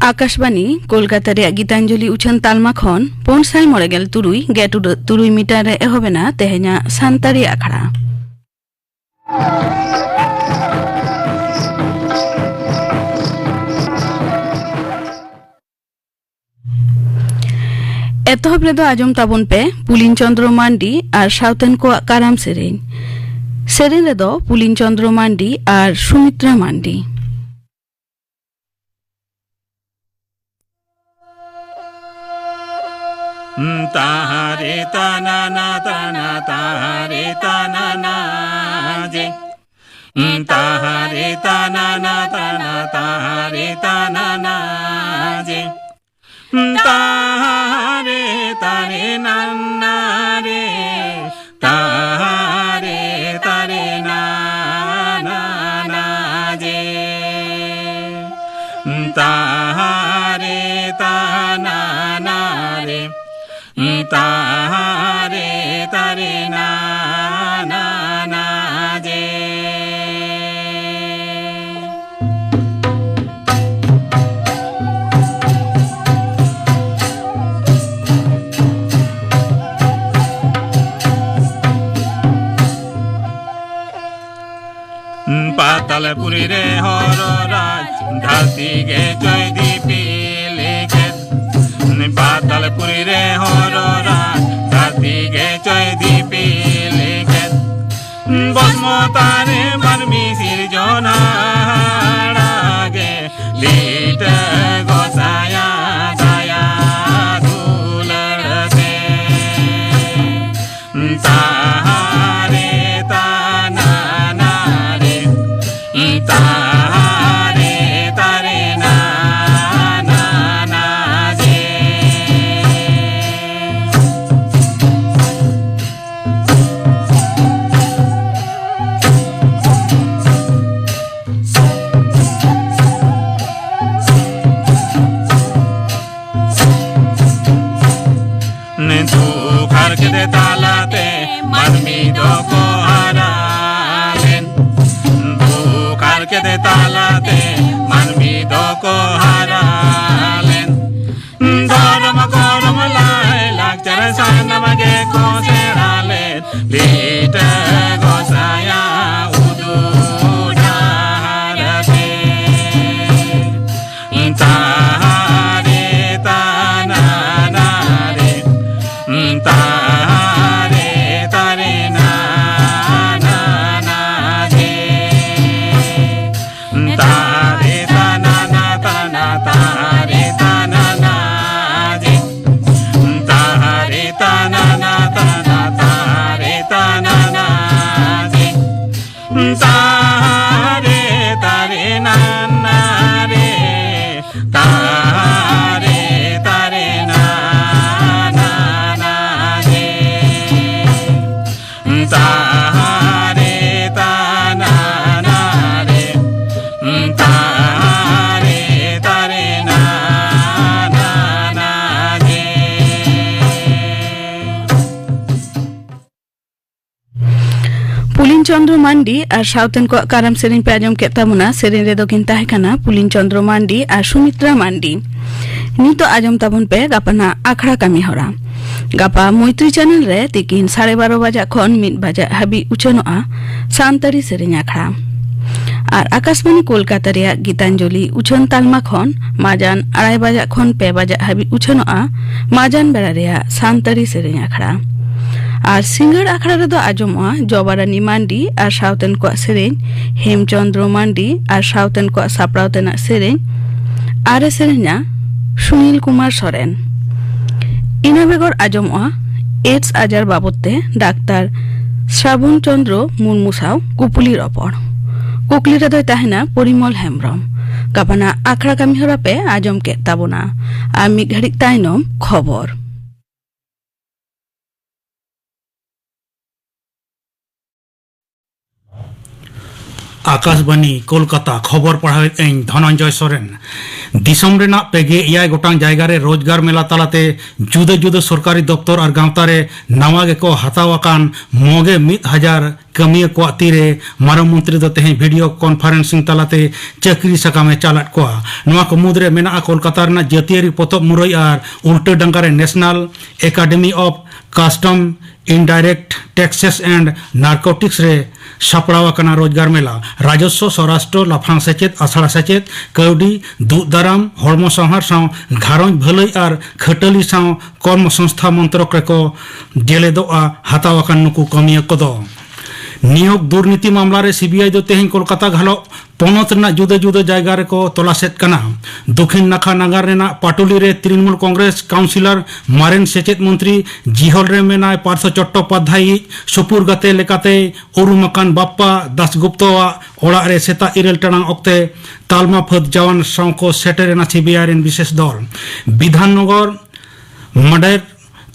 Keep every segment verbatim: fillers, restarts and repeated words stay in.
ᱟᱠᱟᱥᱵᱟᱱᱤ ᱠᱳᱞᱠᱟᱛᱟ ᱨᱮᱭᱟᱜ ᱜᱤᱛᱟᱧᱡᱚᱞᱤ ᱩᱪᱷᱟᱹᱱ ᱛᱟᱞᱢᱟ ᱠᱷᱚᱱ ᱯᱩᱱ ᱥᱟᱭ ᱢᱚᱬᱮ ᱜᱮᱞ ᱛᱩᱨᱩᱭ ᱜᱮᱴ ᱩᱰᱟᱹᱜ ᱛᱩᱨᱩᱭ ᱢᱤᱴᱟᱨ ᱨᱮ ᱮᱦᱚᱵ ᱮᱱᱟ ᱛᱮᱦᱮᱧᱟᱜ ᱥᱟᱱᱛᱟᱲᱤ ᱟᱠᱷᱲᱟ᱾ ᱮᱛᱚᱦᱚᱵ ᱨᱮᱫᱚ ᱟᱸᱡᱚᱢ ᱛᱟᱵᱚᱱ ᱯᱮ ᱯᱩᱞᱤᱱ ᱪᱚᱸᱫᱽᱨᱚ ᱢᱟᱱᱰᱤ ᱟᱨ ᱥᱟᱶᱛᱮᱱ ᱠᱚᱣᱟᱜ ᱠᱟᱨᱟᱢ ᱥᱮᱨᱮᱧ᱾ ᱥᱮᱨᱮᱧ ᱨᱮᱫᱚ ᱯᱩᱞᱤᱱ ᱪᱚᱸᱫᱽᱨᱚ ᱢᱟᱱᱰᱤ ᱟᱨ ᱥᱩᱢᱤᱛᱨᱟ ᱢᱟᱱᱰᱤ᱾ ᱛᱟᱦᱟᱨᱮ ᱛᱟᱱᱟᱱᱟ ᱛᱟᱱᱟ ᱛᱟᱦᱟᱨᱮ ᱛᱟᱱᱟᱱᱟ ᱡᱮ᱾ ᱛᱟᱦᱟᱨᱮ ᱛᱟᱱᱟᱱᱟ ᱛᱟᱱᱟ ᱛᱟᱦᱟᱨᱮ ᱛᱟᱱᱟᱱᱟ ᱡᱮ᱾ ᱛᱟᱦᱟᱨᱮ ᱛᱟᱨᱮ ᱱᱟᱱᱟ ᱨᱮ᱾ ᱛᱟᱦᱟᱨᱮ ᱛᱟᱨᱮ ᱱᱟᱱᱟ ᱡᱮ᱾ ᱛᱟᱦᱟᱨᱮ ᱛᱟᱱᱟᱱᱟ ᱨᱮ᱾ ᱛᱟᱦᱟᱨᱮ ᱛᱟᱨᱮ ᱱᱟᱱᱟ ᱡᱮ᱾ ᱯᱟᱛᱟᱞᱯᱩᱨᱤ ᱨᱮ ᱦᱚᱨᱚ ᱨᱟᱡᱽ, ᱫᱷᱟᱹᱨᱛᱤ ᱜᱮ ᱪᱚᱭ ᱫᱤᱯᱤᱞ ᱠᱮᱫ᱾ ᱯᱟᱛᱟᱞᱯᱩᱨᱤ ᱨᱮ ᱦᱚᱨᱚ ᱨᱟᱡᱽ, ᱫᱷᱟᱹᱨᱛᱤ ᱜᱮ ᱪᱚᱭ ᱫᱤᱯᱤᱞ ᱠᱮᱫ᱾ ᱵᱚᱥᱢᱚᱛᱟ ᱨᱮ ᱢᱟᱹᱱᱢᱤ ᱥᱤᱨᱡᱚᱱ ᱦᱟᱦᱟᱲᱟ ᱜᱮ, ᱞᱤᱴᱟᱹ ᱜᱚᱥᱟᱭᱟ ᱫᱟᱭᱟ ᱫᱩᱞᱟᱹᱲ ᱛᱮ᱾ ᱛᱟᱦᱟᱨᱮ ᱛᱟᱱᱟᱱᱟ ᱨᱮ, ᱛᱟᱦᱟᱨᱮ ᱛᱟᱨᱮ ᱱᱟᱱᱟ ᱡᱮ᱾ ᱪᱚᱱᱫᱨᱚ ᱢᱟᱱᱰᱤ ᱟᱨ ᱥᱟᱶᱛᱮᱱ ᱠᱚᱣᱟᱜ ᱠᱟᱨᱟᱢ ᱥᱮᱨᱮᱧ ᱯᱮ ᱟᱸᱡᱚᱢ ᱠᱮᱫ ᱛᱟᱵᱚᱱᱟ᱾ ᱥᱮᱨᱮᱧ ᱨᱮᱫᱚ ᱠᱤᱱ ᱛᱟᱦᱮᱸ ᱠᱟᱱᱟ ᱯᱩᱞᱤᱱ ᱪᱚᱱᱫᱨᱚ ᱢᱟᱱᱰᱤ ᱟᱨ ᱥᱩᱢᱤᱛᱨᱟ ᱢᱟᱱᱰᱤ᱾ ᱱᱤᱛᱚᱜ ᱟᱸᱡᱚᱢ ᱛᱟᱵᱚᱱ ᱯᱮ ᱜᱟᱯᱟᱱᱟᱜ ᱟᱠᱷᱲᱟ ᱠᱟᱹᱢᱤ ᱦᱚᱨᱟ᱾ ᱜᱟᱯᱟ ᱢᱳᱭᱛᱨᱤ ᱪᱮᱱᱮᱞ ᱨᱮ ᱛᱤᱠᱤᱱ ᱥᱟᱲᱮ ᱵᱟᱨᱚ ᱵᱟᱡᱟᱜ ᱠᱷᱚᱱ ᱢᱤᱫ ᱵᱟᱡᱟᱜ ᱦᱟᱹᱵᱤᱡ ᱩᱪᱷᱟᱹᱱᱚᱜᱼᱟ ᱥᱟᱱᱛᱟᱲᱤ ᱥᱮᱨᱮᱧ ᱟᱠᱷᱲᱟ᱾ ᱟᱨ ᱟᱠᱟᱥᱵᱟᱱᱤ ᱠᱳᱞᱠᱟᱛᱟ ᱨᱮᱭᱟᱜ ᱜᱤᱛᱟᱧᱡᱚᱞᱤ ᱩᱪᱷᱟᱹᱱ ᱛᱟᱞᱢᱟ ᱠᱷᱚᱱ ᱢᱟᱡᱟᱱ ᱟᱲᱟᱭ ᱵᱟᱡᱟᱜ ᱠᱷᱚᱱ ᱯᱮ ᱵᱟᱡᱟᱜ ᱦᱟᱹᱵᱤᱡ ᱩᱪᱷᱟᱹᱱᱚᱜᱼᱟ ᱢᱟᱡᱟᱱ ᱵᱮᱲᱟ ᱨᱮᱭᱟᱜ ᱥᱟᱱᱛᱟᱲᱤ ᱥᱮᱨᱮᱧ ᱟᱠᱷᱲᱟ᱾ ᱟᱨ ᱥᱤᱸᱜᱟᱹᱲ ᱟᱠᱷᱲᱟ ᱨᱮᱫᱚ ᱟᱸᱡᱚᱢᱚᱜᱼᱟ ᱡᱚᱵᱟᱨᱟᱱᱤ ᱢᱟᱱᱰᱤ ᱟᱨ ᱥᱟᱶᱛᱮᱱ ᱠᱚᱣᱟᱜ ᱥᱮᱨᱮᱧ, ᱦᱮᱢᱪᱚᱸᱫᱽᱨᱚ ᱢᱟᱱᱰᱤ ᱟᱨ ᱥᱟᱶᱛᱮᱱ ᱠᱚᱣᱟᱜ ᱥᱟᱯᱲᱟᱣ ᱛᱮᱱᱟᱜ ᱥᱮᱨᱮᱧ, ᱟᱨ ᱮ ᱥᱮᱨᱮᱧᱟ ᱥᱩᱱᱤᱞ ᱠᱩᱢᱟᱨ ᱥᱚᱨᱮᱱ᱾ ᱤᱱᱟᱹ ᱵᱮᱜᱚᱨ ᱟᱸᱡᱚᱢᱚᱜᱼᱟ ᱮᱰᱥ ᱟᱡᱟᱨ ᱵᱟᱵᱚᱫ ᱛᱮ ᱰᱟᱠᱛᱟᱨ ᱥᱨᱟᱵᱚᱱ ᱪᱚᱸᱫᱽᱨᱚ ᱢᱩᱨᱢᱩ ᱥᱟᱶ ᱠᱩᱯᱩᱞᱤ ᱨᱚᱯᱚᱲ᱾ ᱠᱩᱠᱞᱤ ᱨᱮᱫᱚᱭ ᱛᱟᱦᱮᱱᱟ ᱯᱚᱨᱤᱢᱚᱞ ᱦᱮᱢᱵᱽᱨᱚᱢ᱾ ᱜᱟᱯᱟᱱᱟᱜ ᱟᱠᱷᱲᱟ ᱠᱟᱹᱢᱤ ᱦᱚᱨᱟ ᱯᱮ ᱟᱸᱡᱚᱢ ᱠᱮᱫ ᱛᱟᱵᱚᱱᱟ᱾ ᱟᱨ ᱢᱤᱫ ᱜᱷᱟᱹᱲᱤᱡ ᱛᱟᱭᱱᱚᱢ ᱠᱷᱚᱵᱚᱨ᱾ ᱟᱠᱟᱥᱵᱟᱱᱤ, ᱠᱳᱞᱠᱟᱛᱟ, ᱠᱷᱚᱵᱚᱨ ᱯᱟᱲᱦᱟᱣᱮᱫ ᱟᱹᱧ ᱫᱷᱚᱱᱚᱱᱡᱚᱭ ᱥᱚᱨᱮᱱ᱾ ᱫᱤᱥᱚᱢ ᱨᱮᱱᱟᱜ ᱯᱮ ᱜᱮᱞ ᱮᱭᱟᱭ ᱜᱚᱴᱟᱝ ᱡᱟᱭᱜᱟ ᱨᱮ ᱨᱳᱡᱽᱜᱟᱨ ᱢᱮᱞᱟ ᱛᱟᱞᱟᱛᱮ ᱡᱩᱫᱟᱹ ᱡᱩᱫᱟᱹ ᱥᱚᱨᱠᱟᱨᱤ ᱫᱚᱯᱛᱚᱨ ᱟᱨ ᱜᱟᱶᱛᱟ ᱨᱮ ᱱᱟᱣᱟ ᱜᱮᱠᱚ ᱦᱟᱛᱟᱣ ᱟᱠᱟᱱ ᱢᱚᱜᱮ ᱢᱤᱫ ᱦᱟᱡᱟᱨ ᱠᱟᱹᱢᱤᱭᱟᱹ ᱠᱚᱣᱟᱜ ᱛᱤᱨᱮ ᱢᱟᱨᱟᱝ ᱢᱚᱱᱛᱨᱤ ᱫᱚ ᱛᱮᱦᱮᱧ ᱵᱷᱤᱰᱤᱭᱳ ᱠᱚᱱᱯᱷᱟᱨᱮᱱᱥᱤᱝ ᱛᱟᱞᱟᱛᱮ ᱪᱟᱹᱠᱨᱤ ᱥᱟᱠᱟᱢᱮ ᱪᱟᱞ ᱟᱫ ᱠᱚᱣᱟ᱾ ᱱᱚᱣᱟ ᱠᱚ ᱢᱩᱫᱽᱨᱮ ᱢᱮᱱᱟᱜᱼᱟ ᱠᱳᱞᱠᱟᱛᱟ ᱨᱮᱱᱟᱜ ᱡᱟᱹᱛᱤᱭᱟᱹᱨᱤ ᱯᱚᱛᱚᱵ ᱢᱩᱨᱟᱹᱭ ᱟᱨ ᱩᱞᱴᱟᱹ ᱰᱟᱸᱜᱟ ᱨᱮ National Academy of Custom, Indirect Taxes and Narcotics ᱨᱮ ᱥᱟᱯᱲᱟᱣ ᱟᱠᱟᱱᱟ ᱨᱳᱡᱽᱜᱟᱨ ᱢᱮᱞᱟ᱾ ᱨᱟᱡᱚᱥᱣᱚ, ᱥᱚᱨᱟᱥᱴᱨᱚ, ᱞᱟᱯᱷᱟᱝ ᱥᱮᱪᱮᱫ, ᱟᱥᱲᱟ ᱥᱮᱪᱮᱫ, ᱠᱟᱹᱣᱰᱤ, ᱫᱩᱜ ᱫᱟᱨᱟᱢ, ᱦᱚᱲᱢᱚ ᱥᱟᱶᱦᱟᱨ ᱥᱟᱶ ᱜᱷᱟᱨᱚᱸᱡᱽ ᱵᱷᱟᱹᱞᱟᱹᱭ ᱟᱨ ᱠᱷᱟᱹᱴᱟᱹᱞᱤ ᱥᱟᱶ ᱠᱚᱨᱢᱚ ᱥᱚᱝᱥᱛᱷᱟ ᱢᱚᱱᱛᱨᱚᱠ ᱨᱮᱠᱚ ᱡᱮᱞᱮᱫᱚᱜᱼᱟ ᱦᱟᱛᱟᱣ ᱟᱠᱟᱱ ᱱᱩᱠᱩ ᱠᱟᱹᱢᱤᱭᱟᱹ ᱠᱚᱫᱚ᱾ ᱱᱤᱭᱳᱜᱽ ᱫᱩᱨᱱᱤᱛᱤ ᱢᱟᱢᱞᱟ ᱨᱮ ᱥᱤᱵᱤᱟᱭ ᱫᱚ ᱛᱮᱦᱮᱧ ᱠᱳᱞᱠᱟᱛᱟ ᱜᱷᱟᱞᱚᱜ ᱯᱚᱱᱚᱛ ᱨᱮᱱᱟᱜ ᱡᱩᱫᱟᱹ ᱡᱩᱫᱟᱹ ᱡᱟᱭᱜᱟ ᱨᱮᱠᱚ ᱛᱚᱞᱟᱥᱮᱫ ᱠᱟᱱᱟ᱾ ᱫᱚᱠᱷᱤᱱ ᱱᱟᱠᱷᱟ ᱱᱟᱜᱟᱨ ᱨᱮᱱᱟᱜ ᱯᱟᱴᱩᱞᱤ ᱨᱮ ᱛᱨᱤᱱᱢᱩᱞ ᱠᱚᱝᱜᱨᱮᱥ ᱠᱟᱣᱩᱱᱥᱤᱞᱚᱨ ᱢᱟᱨᱮᱱ ᱥᱮᱪᱮᱫ ᱢᱚᱱᱛᱨᱤ ᱡᱤᱦᱚᱞ ᱨᱮ ᱢᱮᱱᱟᱭ ᱯᱟᱨᱛᱷᱚ ᱪᱚᱴᱴᱳᱯᱟᱫᱽᱫᱷᱟᱭ ᱭᱤᱡ ᱥᱩᱯᱩᱨ ᱜᱟᱛᱮ ᱞᱮᱠᱟᱛᱮᱭ ᱩᱨᱩᱢ ᱟᱠᱟᱱ ᱵᱟᱯᱯᱟ ᱫᱟᱥᱜᱩᱯᱛᱚᱣᱟᱜ ᱚᱲᱟᱜ ᱨᱮ ᱥᱮᱛᱟᱜ ᱤᱨᱟᱹᱞ ᱴᱟᱲᱟᱝ ᱚᱠᱛᱮ ᱛᱟᱞᱢᱟ ᱯᱷᱟᱹᱫ ᱡᱟᱣᱟᱱ ᱥᱟᱶ ᱠᱚ ᱥᱮᱴᱮᱨ ᱮᱱᱟ ᱥᱤᱵᱤᱟᱭ ᱨᱮᱱ ᱵᱤᱥᱮᱥ ᱫᱚᱞ᱾ ᱵᱤᱫᱷᱟᱱᱱᱚᱜᱚᱨ ᱢᱟᱰᱮᱨ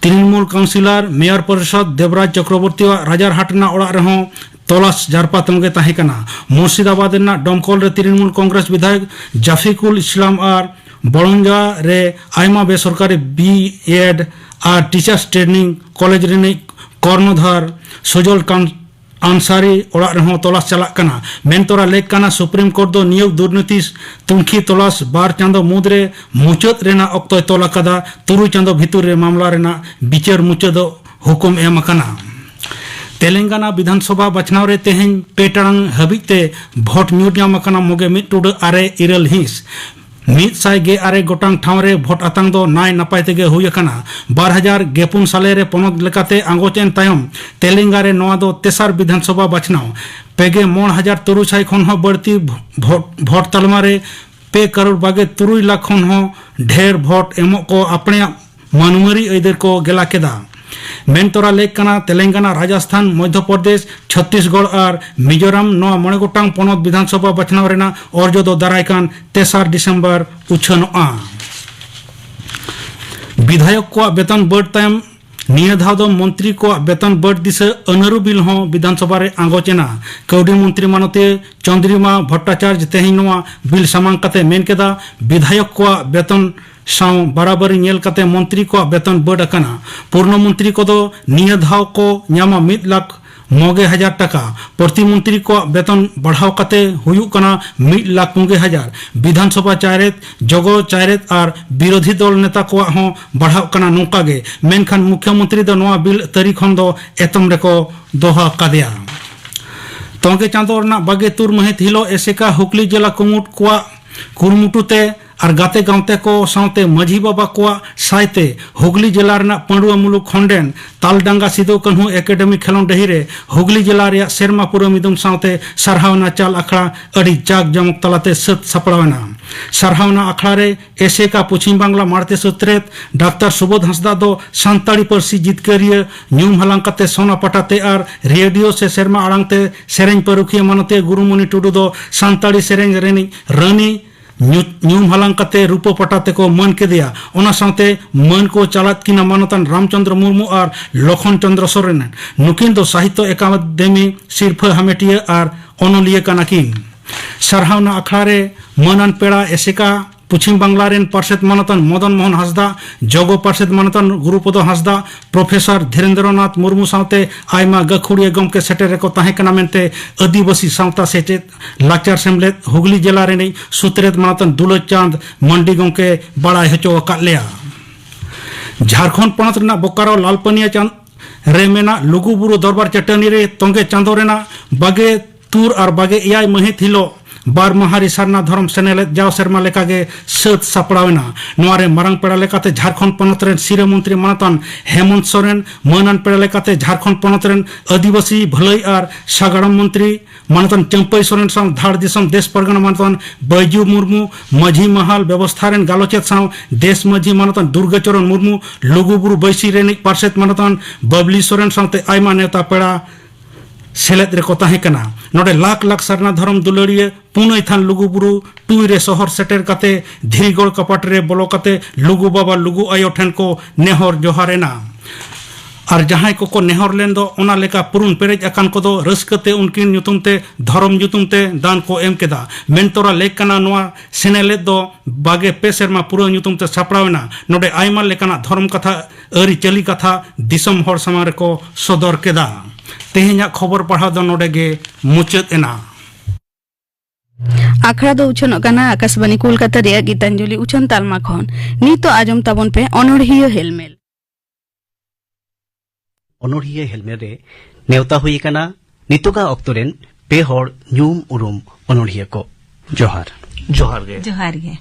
ᱛᱨᱤᱱᱢᱩᱞ ᱠᱟᱣᱩᱱᱥᱤᱞᱚᱨ ᱢᱮᱭᱚᱨ ᱯᱚᱨᱤᱥᱚᱫ ᱫᱮᱵᱽᱨᱟᱡᱽ ᱪᱚᱠᱨᱚᱵᱚᱨᱛᱤᱭᱟᱜ ᱨᱟᱡᱟᱨᱦᱟᱴ ᱨᱮᱱᱟᱜ ᱚᱲᱟᱜ ᱨᱮᱦᱚᱸ ᱛᱚᱞᱟᱥ ᱡᱟᱨᱯᱟ ᱛᱚᱸᱜᱮ ᱛᱟᱦᱮᱸ ᱠᱟᱱᱟ᱾ ᱢᱩᱨᱥᱤᱫᱟᱵᱟᱫᱽ ᱨᱮᱱᱟᱜ ᱰᱚᱢᱠᱚᱞ ᱨᱮ ᱛᱨᱤᱱᱢᱩᱞ ᱠᱚᱝᱜᱨᱮᱥ ᱵᱤᱫᱷᱟᱭᱚᱠ ᱡᱟᱯᱷᱤᱠᱩᱞ ᱤᱥᱞᱟᱢ ᱟᱨ ᱵᱚᱲᱚᱧᱡᱟ ᱨᱮ ᱟᱭᱢᱟ ᱵᱮᱥᱚᱨᱠᱟᱨᱤ ᱵᱤ ᱮᱰ ᱟᱨ ᱴᱤᱪᱟᱨᱥ ᱴᱨᱮᱱᱤᱝ ᱠᱚᱞᱮᱡᱽ ᱨᱤᱱᱤᱡ ᱠᱚᱨᱱᱚᱫᱷᱟᱨ ᱥᱩᱡᱚᱞ ᱠᱟᱱ ᱟᱱᱥᱟᱨᱤ ᱚᱲᱟᱜ ᱨᱮᱦᱚᱸ ᱛᱚᱞᱟᱥ ᱪᱟᱞᱟᱜ ᱠᱟᱱᱟ᱾ ᱢᱮᱱᱛᱚᱨᱟ ᱞᱮᱠ ᱠᱟᱱᱟ, ᱥᱩᱯᱨᱤᱢ ᱠᱳᱨᱴ ᱫᱚ ᱱᱤᱭᱳᱜ ᱫᱩᱨᱱᱤᱛᱤ ᱛᱩᱱᱠᱷᱤ ᱛᱚᱞᱟᱥ ᱵᱟᱨ ᱪᱟᱸᱫᱚ ᱢᱩᱫᱽᱨᱮ ᱢᱩᱪᱟᱹᱫ ᱨᱮᱱᱟᱜ ᱚᱠᱛᱚᱭ ᱛᱚᱞ ᱟᱠᱟᱫᱟ᱾ ᱛᱩᱨᱩᱭ ᱪᱟᱸᱫᱚ ᱵᱷᱤᱛᱤᱨ ᱨᱮ ᱢᱟᱢᱞᱟ ᱨᱮᱱᱟᱜ ᱵᱤᱪᱟᱹᱨ ᱢᱩᱪᱟᱹᱫᱚᱜ ᱦᱩᱠᱩᱢ ᱮᱢ ᱟᱠᱟᱱᱟ᱾ ᱛᱮᱞᱮᱝᱜᱟᱱᱟ ᱵᱤᱫᱷᱟᱱᱥᱚᱵᱷᱟ ᱵᱟᱪᱷᱱᱟᱣ ᱨᱮ ᱛᱮᱦᱮᱧ ᱯᱮ ᱴᱟᱲᱟᱝ ᱦᱟᱹᱵᱤᱡ ᱛᱮ ᱵᱷᱳᱴ ᱧᱩᱨ ᱧᱟᱢ ᱟᱠᱟᱱᱟ ᱢᱚᱜᱮ ᱢᱤᱫ ᱴᱩᱰᱟᱹᱜ ᱟᱨᱮ ᱤᱨᱟᱹᱞ ᱦᱤᱸᱥ᱾ ᱢᱤᱫ ᱥᱟᱭ ᱜᱮᱞ ᱟᱨᱮ ᱜᱚᱴᱟᱝ ᱴᱷᱟᱶ ᱨᱮ ᱵᱷᱳᱴ ᱟᱛᱟᱝ ᱫᱚ ᱱᱟᱭ ᱱᱟᱯᱟᱭ ᱛᱮᱜᱮ ᱦᱩᱭ ᱟᱠᱟᱱᱟ᱾ ᱵᱟᱨ ᱦᱟᱡᱟᱨ ᱜᱮᱯᱩᱱ ᱥᱟᱞᱮ ᱨᱮ ᱯᱚᱱᱚᱛ ᱞᱮᱠᱟᱛᱮ ᱟᱸᱜᱚᱪ ᱮᱱ ᱛᱟᱭᱚᱢ ᱛᱮᱞᱮᱝᱜᱟ ᱨᱮ ᱱᱚᱣᱟ ᱫᱚ ᱛᱮᱥᱟᱨ ᱵᱤᱫᱷᱟᱱᱥᱚᱵᱷᱟ ᱵᱟᱪᱷᱱᱟᱣ᱾ ᱯᱮᱜᱮ ᱢᱚᱬ ᱦᱟᱡᱟᱨ ᱛᱩᱨᱩᱭ ᱥᱟᱭ ᱠᱷᱚᱱ ᱦᱚᱸ ᱵᱟᱹᱲᱛᱤ ᱵᱷᱳᱴ, ᱵᱷᱳᱴ ᱛᱟᱞᱢᱟ ᱨᱮ ᱯᱮ ᱠᱟᱨᱳᱲ ᱵᱟᱜᱮ ᱛᱩᱨᱩᱭ ᱞᱟᱠᱷ ᱠᱷᱚᱱ ᱦᱚᱸ ᱰᱷᱮᱨ ᱵᱷᱳᱴ ᱮᱢᱚᱜ ᱠᱚ ᱟᱯᱲᱮᱭᱟᱜ ᱢᱟᱹᱱᱩᱢᱟᱹᱨᱤ ᱟᱹᱭᱫᱟᱹᱨ ᱠᱚ ᱜᱮᱞᱟ ᱠᱮᱫᱟ᱾ ᱢᱮᱱᱛᱚᱨᱟ ᱞᱮᱠ ᱠᱟᱱᱟ, ᱛᱮᱞᱮᱝᱜᱟᱱᱟ, ᱨᱟᱡᱚᱥᱛᱷᱟᱱ, ᱢᱚᱫᱷᱭᱚ ᱯᱨᱚᱫᱮᱥ, ᱪᱷᱚᱛᱛᱤᱥᱜᱚᱲ ᱟᱨ ᱢᱤᱡᱳᱨᱟᱢ ᱱᱚᱣᱟ ᱢᱚᱬᱮ ᱜᱚᱴᱟᱝ ᱯᱚᱱᱚᱛ ᱵᱤᱫᱷᱟᱱᱥᱚᱵᱷᱟ ᱵᱟᱪᱷᱱᱟᱣ ᱨᱮᱱᱟᱜ ᱚᱨᱡᱚ ᱫᱚ ᱫᱟᱨᱟᱭ ᱠᱟᱱ ᱛᱮᱥᱟᱨ ᱰᱤᱥᱮᱢᱵᱚᱨ ᱩᱪᱷᱟᱹᱱᱚᱜᱼᱟ᱾ ᱵᱤᱫᱷᱟᱭᱚᱠ ᱠᱚᱣᱟᱜ ᱵᱮᱛᱚᱱ ᱵᱟᱹᱰ ᱛᱟᱭᱚᱢ ᱱᱤᱭᱟᱹ ᱫᱷᱟᱣ ᱫᱚ ᱢᱚᱱᱛᱨᱤ ᱠᱚᱣᱟᱜ ᱵᱮᱛᱚᱱ ᱵᱟᱹᱰ ᱫᱤᱥᱟᱹ ᱟᱹᱱᱟᱹᱨᱩ ᱵᱤᱞ ᱦᱚᱸ ᱵᱤᱫᱷᱟᱱᱥᱚᱵᱷᱟ ᱨᱮ ᱟᱸᱜᱚᱪ ᱮᱱᱟ᱾ ᱠᱟᱹᱣᱰᱤ ᱢᱚᱱᱛᱨᱤ ᱢᱟᱱᱚᱛᱤᱭᱟᱹ ᱪᱚᱱᱫᱨᱤᱢᱟ ᱵᱷᱚᱴᱴᱟᱪᱟᱨᱡᱽ ᱛᱮᱦᱮᱧ ᱱᱚᱣᱟ ᱵᱤᱞ ᱥᱟᱢᱟᱝ ᱠᱟᱛᱮ ᱢᱮᱱ ᱠᱮᱫᱟ, ᱵᱤᱫᱷᱟᱭᱚᱠ ᱠᱚᱣᱟᱜ ᱵᱮᱛᱚᱱ ᱥᱟᱶ ᱵᱟᱨᱟᱵᱟᱨᱤ ᱧᱮᱞ ᱠᱟᱛᱮ ᱢᱚᱱᱛᱨᱤ ᱠᱚᱣᱟᱜ ᱵᱮᱛᱚᱱ ᱵᱟᱹᱰ ᱟᱠᱟᱱᱟ᱾ ᱯᱩᱨᱱᱚ ᱢᱚᱱᱛᱨᱤ ᱠᱚᱫᱚ ᱱᱤᱭᱟᱹ ᱫᱷᱟᱣ ᱠᱚ ᱧᱟᱢᱟ ᱢᱤᱫ ᱞᱟᱠᱷ ᱢᱚᱜᱮ ᱦᱟᱡᱟᱨ ᱴᱟᱠᱟ᱾ ᱯᱨᱚᱛᱤ ᱢᱚᱱᱛᱨᱤ ᱠᱚᱣᱟᱜ ᱵᱮᱛᱚᱱ ᱵᱟᱲᱦᱟᱣ ᱠᱟᱛᱮ ᱦᱩᱭᱩᱜ ᱠᱟᱱᱟ ᱢᱤᱫ ᱞᱟᱠᱷ ᱢᱚᱜᱮ ᱦᱟᱡᱟᱨ᱾ ᱵᱤᱫᱷᱟᱱᱥᱚᱵᱷᱟ ᱪᱟᱭᱨᱮᱛ, ᱡᱚᱜᱚ ᱪᱟᱭᱨᱮᱛ ᱟᱨ ᱵᱤᱨᱳᱫᱷᱤ ᱫᱚᱞ ᱱᱮᱛᱟ ᱠᱚᱣᱟᱜ ᱦᱚᱸ ᱵᱟᱲᱦᱟᱜ ᱠᱟᱱᱟ ᱱᱚᱝᱠᱟ ᱜᱮ᱾ ᱢᱮᱱᱠᱷᱟᱱ ᱢᱩᱠᱷᱭᱚ ᱢᱚᱱᱛᱨᱤ ᱫᱚ ᱱᱚᱣᱟ ᱵᱤᱞ ᱛᱟᱹᱨᱤ ᱠᱷᱚᱱ ᱫᱚ ᱮᱛᱚᱢ ᱨᱮᱠᱚ ᱫᱚᱦᱚ ᱟᱠᱟᱫᱮᱭᱟ᱾ ᱛᱚᱸᱜᱮ ᱪᱟᱸᱫᱚ ᱨᱮᱱᱟᱜ ᱵᱟᱜᱮ ᱛᱩᱨ ᱢᱟᱹᱦᱤᱛ ᱦᱤᱞᱳᱜ ᱮᱥᱮᱠᱟ ᱦᱩᱜᱽᱞᱤ ᱡᱮᱞᱟ ᱠᱩᱢᱩᱴ ᱠᱚᱣᱟᱜ ᱠᱩᱨᱩᱢᱩᱴᱩ ᱛᱮ ᱟᱨ ᱜᱟᱛᱮ ᱜᱟᱶᱛᱮ ᱠᱚ ᱥᱟᱶᱛᱮ ᱢᱟᱹᱡᱷᱤ ᱵᱟᱵᱟ ᱠᱚᱣᱟᱜ ᱥᱟᱭᱛᱮ ᱦᱩᱜᱽᱞᱤ ᱡᱮᱞᱟ ᱨᱮᱱᱟᱜ ᱯᱟᱹᱰᱩᱣᱟᱹ ᱢᱩᱞᱩᱠ ᱠᱷᱚᱸᱰᱮᱱ ᱛᱟᱞᱰᱟᱸᱜᱟ ᱥᱤᱫᱩ ᱠᱟᱹᱱᱦᱩ ᱮᱠᱟᱰᱮᱢᱤ ᱠᱷᱮᱞᱳᱸᱰ ᱰᱟᱹᱦᱤ ᱨᱮ ᱦᱩᱜᱽᱞᱤ ᱡᱮᱞᱟ ᱨᱮᱭᱟᱜ ᱥᱮᱨᱢᱟ ᱯᱩᱨᱟᱹᱣ ᱢᱤᱫᱩᱱ ᱥᱟᱶᱛᱮ ᱥᱟᱨᱦᱟᱣᱱᱟ ᱪᱟᱞ ᱟᱠᱷᱲᱟ ᱟᱹᱰᱤ ᱡᱟᱠ ᱡᱚᱢᱚᱠ ᱛᱟᱞᱟᱛᱮ ᱥᱟᱹᱛ ᱥᱟᱯᱲᱟᱣ ᱮᱱᱟ᱾ ᱥᱟᱨᱦᱟᱣᱱᱟ ᱟᱠᱷᱲᱟ ᱨᱮ ᱮᱥᱮᱠᱟ ᱯᱚᱪᱷᱤᱢ ᱵᱟᱝᱞᱟ ᱢᱟᱬᱛᱮ ᱥᱩᱛᱨᱮᱛ ᱰᱟᱠᱛᱟᱨ ᱥᱩᱵᱳᱫᱷ ᱦᱟᱸᱥᱫᱟ ᱫᱚ ᱥᱟᱱᱛᱟᱲᱤ ᱯᱟᱹᱨᱥᱤ ᱡᱤᱛᱠᱟᱹᱨᱤᱭᱟᱹ ᱧᱩᱢ ᱦᱟᱞᱟᱝ ᱠᱟᱛᱮ ᱥᱚᱱᱟ ᱯᱟᱴᱟ ᱛᱮ ᱟᱨ ᱨᱮᱰᱤᱭᱳ ᱥᱮ ᱥᱮᱨᱢᱟ ᱟᱲᱟᱝ ᱛᱮ ᱥᱮᱨᱮᱧ ᱯᱟᱹᱨᱩᱠᱷᱤᱭᱟᱹ ᱢᱟᱱᱚᱛᱤᱭᱟᱹ ᱜᱩᱨᱩᱢᱚᱱᱤ ᱴᱩᱰᱩ ᱫᱚ ᱥᱟᱱᱛᱟᱲᱤ ᱥᱮᱨᱮᱧ ᱨᱤᱱᱤᱡ ᱨᱟᱹᱱᱤ ᱧᱩ-, ᱧᱩᱢ ᱦᱟᱞᱟᱝ ᱠᱟᱛᱮ ᱨᱩᱯᱟᱹ ᱯᱟᱴᱟ ᱛᱮᱠᱚ ᱢᱟᱹᱱ ᱠᱮᱫᱮᱭᱟ᱾ ᱚᱱᱟ ᱥᱟᱶᱛᱮ ᱢᱟᱹᱱ ᱠᱚ ᱪᱟᱞᱟᱫ ᱠᱤᱱᱟ ᱢᱟᱱᱚᱛᱟᱱ ᱨᱟᱢᱪᱚᱸᱫᱽᱨᱚ ᱢᱩᱨᱢᱩ ᱟᱨ ᱞᱚᱠᱷᱚᱱ ᱪᱚᱸᱫᱽᱨᱚ ᱥᱚᱨᱮᱱ᱾ ᱱᱩᱠᱤᱱ ᱫᱚ ᱥᱟᱦᱤᱛᱭᱚ ᱮᱠᱟᱫᱮᱢᱤ ᱥᱤᱨᱯᱷᱟᱹ ᱦᱟᱢᱮᱴᱤᱭᱟᱹ ᱟᱨ ᱚᱱᱚᱞᱤᱭᱟᱹ ᱠᱟᱱᱟ ᱠᱤᱱ᱾ ᱥᱟᱨᱦᱟᱣᱱᱟ ᱟᱠᱷᱲᱟ ᱨᱮ ᱢᱟᱹᱱᱟᱱ ᱯᱮᱲᱟ ᱮᱥᱮᱠᱟ ᱯᱚᱪᱷᱤᱢ ᱵᱟᱝᱞᱟ ᱨᱮᱱ ᱯᱟᱨᱥᱮᱛ ᱢᱟᱱᱚᱛᱟᱱ ᱢᱚᱫᱚᱱ ᱢᱳᱦᱚᱱ ᱦᱟᱸᱥᱫᱟ, ᱡᱚᱜᱚ ᱯᱟᱨᱥᱮᱛ ᱢᱟᱱᱚᱛᱟᱱ ᱜᱩᱨᱩᱯᱚᱫᱚ ᱦᱟᱸᱥᱫᱟ, ᱯᱨᱚᱯᱷᱮᱥᱚᱨ ᱫᱷᱤᱨᱮᱱᱫᱨᱚᱱᱟᱛᱷ ᱢᱩᱨᱢᱩ ᱥᱟᱶᱛᱮ ᱟᱭᱢᱟ ᱜᱟᱹᱠᱷᱩᱲᱤᱭᱟᱹ ᱜᱚᱢᱠᱮ ᱥᱮᱴᱮᱨ ᱨᱮᱠᱚ ᱛᱟᱦᱮᱸ ᱠᱟᱱᱟ ᱢᱮᱱᱛᱮ ᱟᱹᱫᱤᱵᱟᱹᱥᱤ ᱥᱟᱶᱛᱟ ᱥᱮᱪᱮᱫ ᱞᱟᱠᱪᱟᱨ ᱥᱮᱢᱞᱮᱫ ᱦᱩᱜᱽᱞᱤ ᱡᱮᱞᱟ ᱨᱤᱱᱤᱡ ᱥᱩᱛᱨᱮᱛ ᱢᱟᱱᱚᱛᱟᱱ ᱫᱩᱞᱟᱹᱪ ᱪᱟᱸᱫᱽ ᱢᱟᱱᱰᱤ ᱜᱚᱢᱠᱮ ᱵᱟᱲᱟᱭ ᱦᱚᱪᱚ ᱟᱠᱟᱫ ᱞᱮᱭᱟ᱾ ᱡᱷᱟᱲᱠᱷᱚᱸᱰ ᱯᱚᱱᱚᱛ ᱨᱮᱱᱟᱜ ᱵᱳᱠᱟᱨᱳ ᱞᱟᱞᱯᱟᱹᱱᱤᱭᱟ ᱪᱟᱸᱫᱽ ᱨᱮ ᱢᱮᱱᱟᱜ ᱞᱩᱜᱩᱵᱩᱨᱩ ᱫᱚᱨᱵᱟᱨ ᱪᱟᱹᱴᱟᱹᱱᱤ ᱨᱮ ᱛᱚᱸᱜᱮ ᱪᱟᱸᱫᱚ ᱨᱮᱱᱟᱜ ᱵᱟᱜᱮ ᱛᱩᱨ ᱟᱨ ᱵᱟᱜᱮ ᱮᱭᱟᱭ ᱢᱟᱹᱦᱤᱛ ᱦᱤᱞᱳᱜ ᱵᱟᱨ ᱢᱟᱦᱟᱨᱤ ᱥᱟᱨᱱᱟ ᱫᱷᱚᱨᱚᱢ ᱥᱮᱱᱮᱞᱮᱫ ᱡᱟᱣ ᱥᱮᱨᱢᱟ ᱞᱮᱠᱟᱜᱮ ᱥᱟᱹᱛ ᱥᱟᱯᱲᱟᱣ ᱮᱱᱟ᱾ ᱱᱚᱣᱟ ᱨᱮ ᱢᱟᱨᱟᱝ ᱯᱮᱲᱟ ᱞᱮᱠᱟᱛᱮ ᱡᱷᱟᱲᱠᱷᱚᱸᱰ ᱯᱚᱱᱚᱛ ᱨᱮᱱ ᱥᱤᱨᱟᱹ ᱢᱚᱱᱛᱨᱤ ᱢᱟᱱᱚᱛᱟᱱ ᱦᱮᱢᱚᱱᱛ ᱥᱚᱨᱮᱱ, ᱢᱟᱹᱱᱟᱱ ᱯᱮᱲᱟ ᱞᱮᱠᱟᱛᱮ ᱡᱷᱟᱲᱠᱷᱚᱸᱰ ᱯᱚᱱᱚᱛ ᱨᱮᱱ ᱟᱹᱫᱤᱵᱟᱹᱥᱤ ᱵᱷᱟᱹᱞᱟᱹᱭ ᱟᱨ ᱥᱟᱜᱟᱲᱚᱢ ᱢᱚᱱᱛᱨᱤ ᱢᱟᱱᱚᱛᱟᱱ ᱪᱟᱹᱢᱯᱟᱹᱭ ᱥᱚᱨᱮᱱ ᱥᱟᱶ ᱫᱷᱟᱲ ᱫᱤᱥᱚᱢ ᱫᱮᱥ ᱯᱟᱨᱜᱟᱱᱟ ᱢᱟᱱᱚᱛᱟᱱ ᱵᱟᱹᱭᱡᱩ ᱢᱩᱨᱢᱩ, ᱢᱟᱹᱡᱷᱤ ᱢᱟᱦᱟᱞ ᱵᱮᱵᱚᱥᱛᱷᱟ ᱨᱮᱱ ᱜᱟᱞᱚᱪᱮᱫ ᱥᱟᱶ ᱫᱮᱥ ᱢᱟᱹᱡᱷᱤ ᱢᱟᱱᱚᱛᱟᱱ ᱫᱩᱨᱜᱟᱪᱚᱨᱚᱱ ᱢᱩᱨᱢᱩ, ᱞᱩᱜᱩᱵᱩᱨᱩ ᱵᱟᱹᱭᱥᱤ ᱨᱤᱱᱤᱡ ᱯᱟᱨᱥᱮᱛ ᱢᱟᱱᱚᱛᱟᱱ ᱵᱟᱵᱽᱞᱤ ᱥᱚᱨᱮᱱ ᱥᱟᱶᱛᱮ ᱟᱭᱢᱟ ᱱᱮᱣᱛᱟ ᱯᱮᱲᱟ ᱥᱮᱞᱮᱫ ᱨᱮᱠᱚ ᱛᱟᱦᱮᱸ ᱠᱟᱱᱟ᱾ ᱱᱚᱰᱮ ᱞᱟᱠᱷ ᱞᱟᱠᱷ ᱥᱟᱨᱱᱟ ᱫᱷᱚᱨᱚᱢ ᱫᱩᱞᱟᱹᱲᱤᱭᱟᱹ ᱯᱩᱱᱟᱹᱭ ᱛᱷᱟᱱ ᱞᱩᱜᱩᱵᱩᱨᱩ ᱴᱩᱭ ᱨᱮ ᱥᱚᱦᱚᱨ ᱥᱮᱴᱮᱨ ᱠᱟᱛᱮ ᱫᱷᱤᱨᱤᱜᱚᱲ ᱠᱟᱯᱟᱴ ᱨᱮ ᱵᱚᱞᱚ ᱠᱟᱛᱮ ᱞᱩᱜᱩ ᱵᱟᱵᱟ ᱞᱩᱜᱩ ᱟᱭᱳ ᱴᱷᱮᱱ ᱠᱚ ᱱᱮᱦᱚᱨ ᱡᱚᱦᱟᱨ ᱮᱱᱟ᱾ ᱟᱨ ᱡᱟᱦᱟᱸᱭ ᱠᱚᱠᱚ ᱱᱮᱦᱚᱨ ᱞᱮᱱ ᱫᱚ ᱚᱱᱟ ᱞᱮᱠᱟ ᱯᱩᱨᱩᱱ ᱯᱮᱨᱮᱡ ᱟᱠᱟᱱ ᱠᱚᱫᱚ ᱨᱟᱹᱥᱠᱟᱹ ᱛᱮ ᱩᱱᱠᱤᱱ ᱧᱩᱛᱩᱢ ᱛᱮ ᱫᱷᱚᱨᱚᱢ ᱧᱩᱛᱩᱢ ᱛᱮ ᱫᱟᱱ ᱠᱚ ᱮᱢ ᱠᱮᱫᱟ᱾ ᱢᱮᱱ ᱛᱚᱨᱟ ᱞᱮᱠ ᱠᱟᱱᱟ ᱱᱚᱣᱟ ᱥᱮᱱᱮᱞᱮᱫ ᱫᱚ ᱵᱟᱜᱮ ᱯᱮ ᱥᱮᱨᱢᱟ ᱯᱩᱨᱟᱹᱣ ᱧᱩᱛᱩᱢ ᱛᱮ ᱥᱟᱯᱲᱟᱣ ᱮᱱᱟ᱾ ᱱᱚᱰᱮ ᱟᱭᱢᱟ ᱞᱮᱠᱟᱱᱟᱜ ᱫᱷᱚᱨᱚᱢ ᱠᱟᱛᱷᱟ, ᱟᱹᱨᱤᱪᱟᱹᱞᱤ ᱠᱟᱛᱷᱟ ᱫᱤᱥᱚᱢ ᱦᱚᱲ ᱥᱟᱢᱟᱝ ᱨᱮᱠᱚ ᱥᱚᱫᱚᱨ ᱠᱮᱫᱟ᱾ ᱛᱮᱦᱮᱧᱟᱜ ᱠᱷᱚᱵᱚᱨ ᱯᱟᱲᱦᱟᱣ ᱫᱚ ᱱᱚᱰᱮ ᱜᱮ ᱢᱩᱪᱟᱹᱫ ᱮᱱᱟ᱾ ᱟᱠᱷᱲᱟ ᱫᱚ ᱩᱪᱷᱟᱹᱱᱚᱜ ᱠᱟᱱᱟ ᱟᱠᱟᱥᱵᱟᱱᱤ ᱠᱳᱞᱠᱟᱛᱟ ᱨᱮᱭᱟᱜ ᱜᱤᱛᱟᱧᱡᱚᱞᱤ ᱩᱪᱷᱟᱹᱱ ᱛᱟᱞᱢᱟ ᱠᱷᱚᱱ᱾ ᱱᱤᱛᱚᱜ ᱟᱸᱡᱚᱢ ᱛᱟᱵᱚᱱ ᱯᱮ ᱚᱱᱚᱬᱦᱤᱭᱟᱹ ᱦᱮᱞᱢᱮᱞ᱾ ᱚᱱᱚᱬᱦᱤᱭᱟᱹ ᱦᱮᱞᱢᱮᱞ ᱨᱮ ᱱᱮᱣᱛᱟ ᱦᱩᱭ ᱟᱠᱟᱱᱟ ᱱᱤᱛᱚᱜᱟᱜ ᱚᱠᱛᱚ ᱨᱮᱱ ᱯᱮ ᱦᱚᱲ ᱧᱩᱢ ᱩᱨᱩᱢ ᱚᱱᱚᱬᱦᱤᱭᱟᱹ ᱠᱚ᱾ ᱡᱚᱦᱟᱨ᱾ ᱡᱚᱦᱟᱨ ᱜᱮ᱾ ᱡᱚᱦᱟᱨ ᱜᱮ᱾